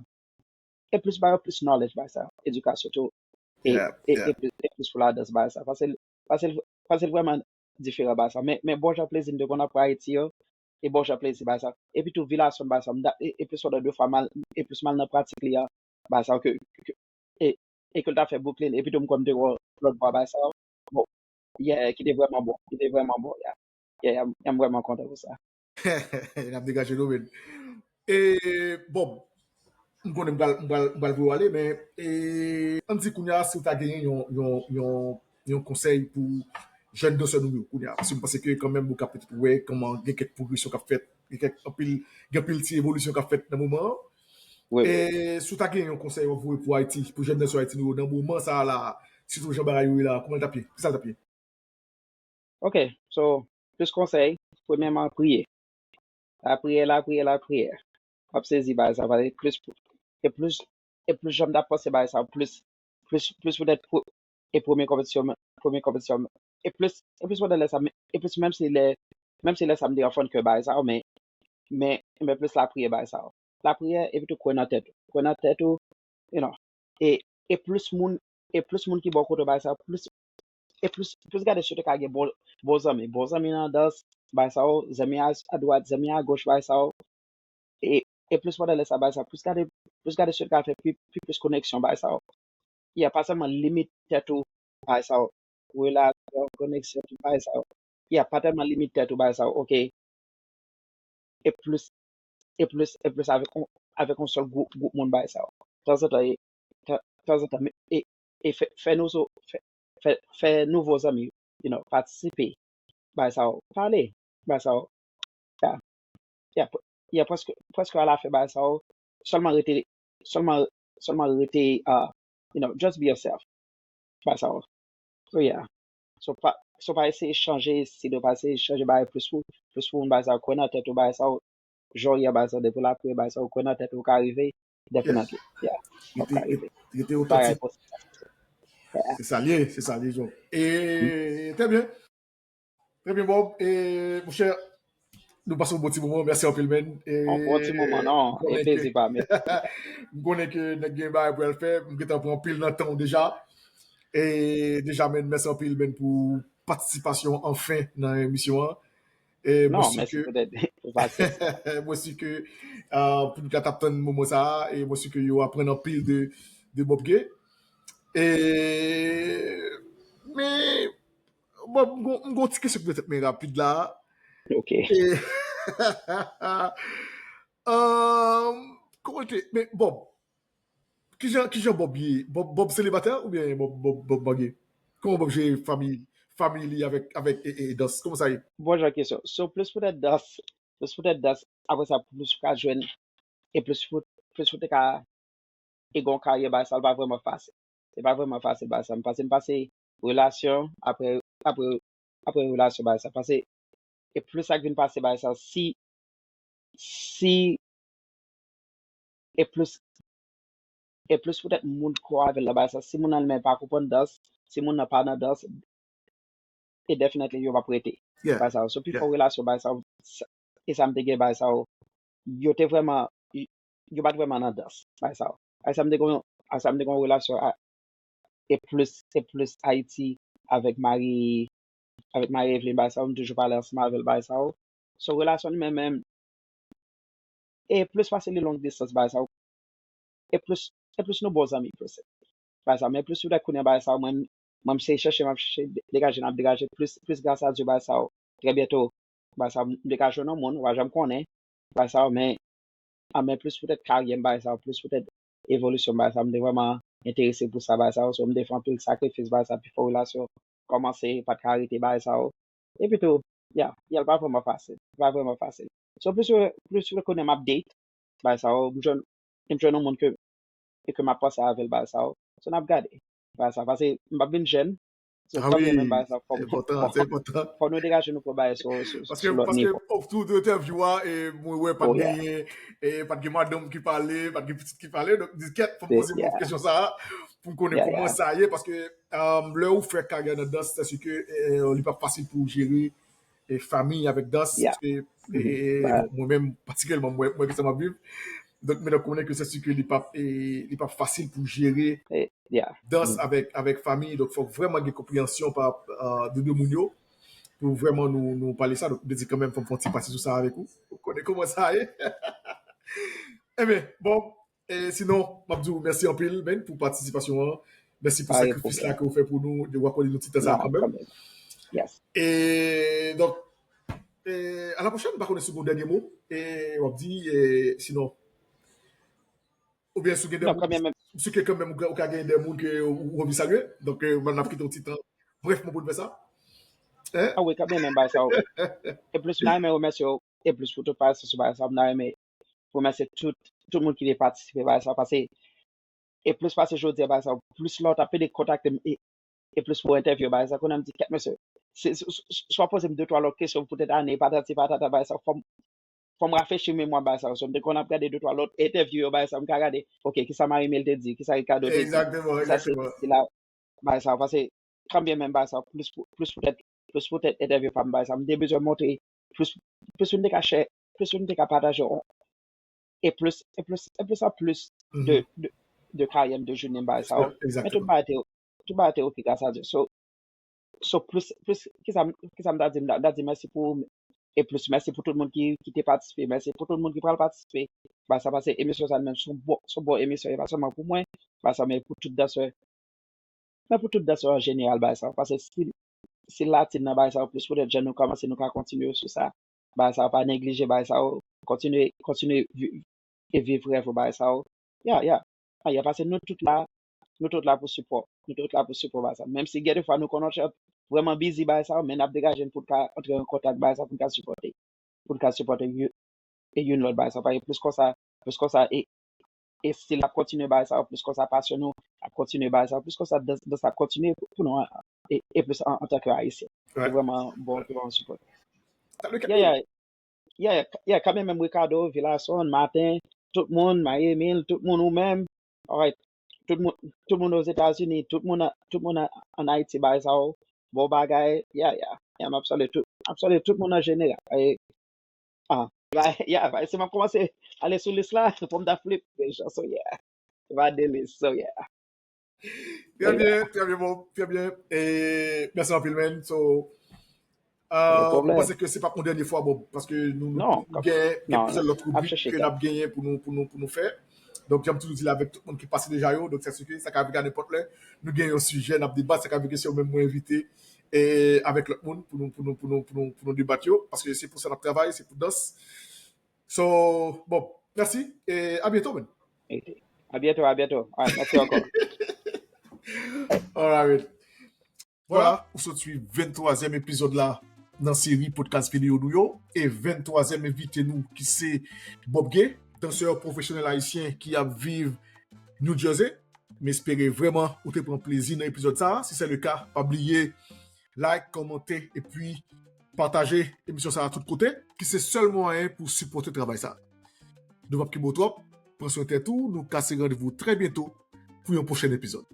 e plis ba yo plis knowledge, bagay sa yo, edikasyon tou, e, e, e plis, e plis pou ladans, bagay sa yo, paske, paske, paske l vrèman diferan, bagay sa yo. Men, men bon jan plezi m te konn ap pran Ayiti yo, e bon jan plezi, bagay sa yo. Epi tou, Vila Sound, bagay sa yo, m da-, e, e plis pandan de fwa m al, e plis m al nan pratik li a, bagay sa yo, ke, ke, e, e ke l ta fè Brooklyn, epi tou m konn te wè lòt bò bagay sa yo. Bon, yeah, ki te vrèman bon, ki te vrèman bon, yeah. Yeah, yeah, m vrèman kontan pou sa. N ap degaje nou, men. E, bon, m konnen m pral, m pral, m pral voye w ale, men, e, ann di kounye a, si w ta genyen yon, yon, yon, yon konsèy pou jèn dansè nou yo kounye a, paske m panse ke kanmenm ou ka petèt wè kòman gen kèk pwogresyon k ap fèt, gen kèk anpil, gen anpil ti evolisyon k ap fèt nan moman an. Wi, wi. E si w ta gen yon konsèy w ap voye pou Ayiti, pou jèn dansè Ayiti nou yo nan moman sa a la, sitou jan bagay yo ye la, kòman l t ap ye? Kisa l t ap ye? Ok, so, plis konsèy, premyèman, priye. Lapriyè, lapriyè, lapriyè. W ap sezi bagay sa, paske plis, e plis, e plis jan m t ap panse bagay sa, plis, plis, plis poutèt pou, e premye konpetisyon, premye konpetisyon, e plis, e plis pandan lè sa, e plis menm si lè, menm si lè sa m te an fon kè bagay sa, men, men, men plis lapriyè bagay sa. Lapriyè, epi tou kwè nan tèt ou. Kwè nan tèt ou, you know. E, e plis moun, e plis moun ki bò kote w bagay sa, plis, e plis, plis gade si w te ka gen bon, bon zanmi. Bon zanmi nan dans, bagay sa yo, zanmi a, adwat, zanmi agoch, bagay sa yo. E, e plis pandan lè sa, bagay sa, plis gade, plis gade si w te ka fè pi, pi plis koneksyon, bagay sa yo. Yeah, pa sèlman limite tèt ou, bagay sa yo. Relasyon, koneksyon, tout bagay sa yo. Yeah, pa tèlman limite tèt ou, bagay sa yo. Ok. E plis, e plis, e plis avèk on, avèk on sèl gwoup, gwoup moun bagay sa yo. Tanzantan, e, tan-, tanzantan, e, e fè, fè nouvo, fè, fè, fè nouvo zanmi, you know, patisipe. Bagay sa yo, pale, bagay sa yo. Ya, ya, pre-, ya prèske, prèske alafen bagay sa yo, sèlman rete, sèlman, sèlman rete, uh, you know, just be yourself. Bagay sa yo. So, yeah. So, pa, so, pa eseye chanje estil ou, pa eseye chanje bagay plis pou, plis pou moun bagay sa yo, kwè nan tèt ou, bagay sa yo, jan w ye a bagay sa yo, depi w lapriyè bagay sa yo, kwè nan tèt ou, ou ka rive, definitely. Yeah. Ou ka rive. Rete otantik. Se sa l ye, se sa l ye, John. E, trè byen. Trè byen, Bob. E, monchè, nou pase yon bon ti moman. Mèsi anpil, man. E, yon bon ti moman, non. E plezi pa m. M konnen ke nèg gen bagay pou al fè. M gentan pran anpil nan tan w deja. E, deja, man, mèsi anpil, man, pou patisipasyon anfen nan emisyon an. E, non, mèsi poutèt pou pasyans. Mwen si ke, euh, piblik la t ap tann moman sa a, e mwen si ke yo aprann anpil de, de Bob Gay. E, men, Bon, m gon, m gon ti kesyon pou tèt mwen rapid la. Ok. E, um, kòman te, men Bob, kijan, kijan Bob ye? Bob, Bob selibatè oubyen Bob, Bob, Bob marye? Kòman Bob jere fanmi, fanmi li avèk, avèk e, e, e dans? Kòman sa ye? Bon jan kesyon. So, plis poutèt dans, plis poutèt dans, apre sa, plis ou ka jwenn, e plis pou, plis ou te ka e gen yon karyè, bagay sa, l pa vrèman fasil. Se pa vrèman fasil, bagay sa. M pase, m pase relasyon, apre, apre, apre relasyon, bagay sa. Pase, e plis sa k vin pase, bagay sa, si, si, e plis, e plis poutèt moun k avè l nan bagay sa, si moun nan li menm pa konprann dans, si moun nan pa nan dans, e definitely yo p ap rete. Bagay sa yo. So, pifò relasyon bagay sa yo, e sa m te gen bagay sa yo, yo te vrèman, yo pa t vrèman nan dans bagay sa yo. Bagay sa m te gen, bagay sa m te gen yon relasyon a, e plis, e plis Ayiti avèk Marie, avèk Marie Eveline bagay sa yo, m toujou pale ansanm avè l bagay sa yo. So, relasyon li menm, menm, e plis pase li long distance bagay sa yo. E plis, e plis nou bon zanmi plis. Bagay sa yo, men plis ou wè kounye a bagay sa yo, mwen, mwen m se chèche, m ap chèche de- degaje, n ap degaje plis, plis gras a Dye bagay sa yo. Trè byento, bagay sa yo, m degaje yon moun, ou pa janm konnen, bagay sa yo, men, a, men plis poutèt karyè m bagay sa yo, plis poutèt evolisyon m bagay sa yo, m te vrèman enterese pou sa bagay sa yo, so m te fè anpil sakrifis bagay sa yo, pifò relasyon kòmanse, pa t ka rete bagay sa yo. Epi tou, ya, ya, l pa vrèman fasil, l pa vrèman fasil. So, plis ou, plis ou konnen m ap date, bagay sa yo, m jwenn, m jwenn yon moun ke, e ke m ap panse avè l, bagay sa yo. So, n ap gade, bagay sa, pase m p ap vin jèn. So, kanmenm, bagay sa, fò m, fò, fò nou degaje nou pou bagay sou, sou, sou lòt nivo. Paske, paske, off, tou, tou entèvyou a, e, mwen wè, pa t genyen, e, pa t gen madanm ki pale, pa t gen pitit ki pale, donk, di kèt, fò m poze mwen kesyon sa a, pou m konnen kòman sa ye, paske, um, lè ou fè karyè nan dans, se si ke, e, li pa fasil pou w jere e, fanmi avèk dans, paske, e, mwen menm, patikilyèman, mwen, mwen, ki sa m ap viv. Donk, men, donk, konnen ke se si ke li p ap, e, li p ap fasil pou jere dans avèk, avèk fanmi. Donk, fòk vrèman gen konpreyansyon pa, e, de de moun yo, pou vrèman nou, nou pale sa. Donk, m te di kanmenm, fò m fè yon ti pati sou sa avèk ou. Ou konnen kòman sa ye. Enben, bon, E sinon, m ap di w mèsi anpil, men, pou patisipasyon an. Mèsi pou sakrifis la ke w fè pou nou, de w akòde nou ti tan sa a kanmenm. E, donk, e, a la pwochèn, m pa konnen si w gen yon dènye mo, e w ap di, e, sinon, oubyen si w gen de moun, si ke kanmenm ou ka, ou ka gen de moun ke ou, ou anvi salye, donk, e, n ap kite yon ti tan, brèfman pou n fè sa. Hein? Ah wi, kanmenm, men bagay sa yo. E plis, m ta renmen remèsye w, e plis pou tout patisipasyon bagay sa yo, m ta renmen remèsye tout, tout moun ki te patisipe bagay sa, pase, e plis pase jodi a bagay sa, plis lè w t ap pede kontakte m, e, e plis pou entèvyou bagay sa, kounye a m di, kèt mesye, si, si, si, si w ap poze m de twa lòt kesyon poutèt ane, patati patata bagay sa, fò m, fò m rafrechi memwa bagay sa, so m te konn ap gade de twa lòt entèvyou yo bagay sa, m ka gade, ok, kisa Marie Mille te di, kisa Ricardo te di, kisa sila te di la, bagay sa, pase, kanmenm, men bagay sa, plis pou, plis poutèt, plis poutèt entèvyou pa m bagay sa, m te bezwen montre, plis, plis moun te ka share, plis moun te ka pataje, e plis, e plis, e plis an plis de, de, de karyè m, de jounen m bagay sa yo. Men tout bagay te, tout bagay te ok, gras a Dye. So, so plis, plis, kisa, kisa m ta di, m ta, m ta di mèsi pou, e plis mèsi pou tout moun ki, ki te patisipe, mèsi pou tout moun ki pral patisipe. Bagay sa, pase emisyon sa menm, se yon bon, se yon bon emisyon, e pa sèlman pou mwen, bagay sa, men pou tout dansè, men pou tout dansè an jeneral, bagay sa, pase si, si latin nan bagay sa, plis poutèt jèn nou kòmanse, nou ka kontinye sou sa, bagay sa, pa neglije bagay sa, kontinye, kontinye vi-, e viv rèv ou bagay sa yo. Ya, ya. Ah, ya, pase nou tout la, nou tout la pou sipò. Nou tout la pou sipò bagay sa. Menm si gen de fwa nou konn yon chan vrèman busy bagay sa yo, men n ap degaje n pou n ka antre an kontak bagay sa, pou n ka sipòte. Pou n ka sipòte yo-, e youn lòt bagay sa. Pase plis konsa, plis konsa, e, e stil ap kontinye bagay sa yo, plis konsa pasyon nou ap kontinye bagay sa yo, plis konsa dans, dans ap kontinye pou, pou nou, e, e plis an, antanke Ayisyen. Se vrèman bon, bon sipò. Yeah, yeah. Yeah, yeah, kanmenm, menm Ricardo, Villason, Martin, tout moun, Marie Emile, tout moun ou menm. Alright. Tout moun, tout moun Ozetazini, tout moun, tout moun an, an Ayiti, bagay sa yo, bon bagay. Yeah, yeah. Yeah, m ap salye tout, m ap salye tout moun an jeneral. E, ah, yeah, si m ap kòmanse ale sou lis la, pou m ta flip, so yeah. Evangelist, so yeah. Trè byen, trè byen, bon, trè byen. E, mèsi anpil, man. So, euh, mwen panse ke se p ap yon dènye fwa, bon, paske nou, nou, nou gen, gen plizyè lòt ribrik ke n ap genyen pou nou, pou nou, pou nou fè. Donk, jan m toujou di la avèk tout moun ki pase deja yo, donk, se si ke sa ka vin a nenpòt lè. Nou gen yon sijè, n ap debat, sa ka vin ke se ou menm mwen envite, e avèk lòt moun pou nou, pou nou, pou nou, pou nou, pou nou debat yo, paske se pou sa n ap travay, se pou dans. So, bon, mèsi, e a byento, man. Ok. A byento, a byento. Alright, mèsi ankò. Alright, man. Vwala, ou sot swiv venntwazyèm epizòd la nan seri podcast videyo nou yo, e venntwazyèm envite nou ki se Bob Gay, dansè pwofesyonèl ayisyen ki ap viv New Jersey. M espere vrèman ou te pran plezi nan epizòd sa a. Si se le ka, pa bliye like, kòmante, epi pataje emisyon sa a tout kote, ki se sèl mwayen pou sipòte travay sa a. Nou p ap kenbe w twòp, pran swen tèt ou, nou kase randevou trè byento pou yon pwochen epizòd.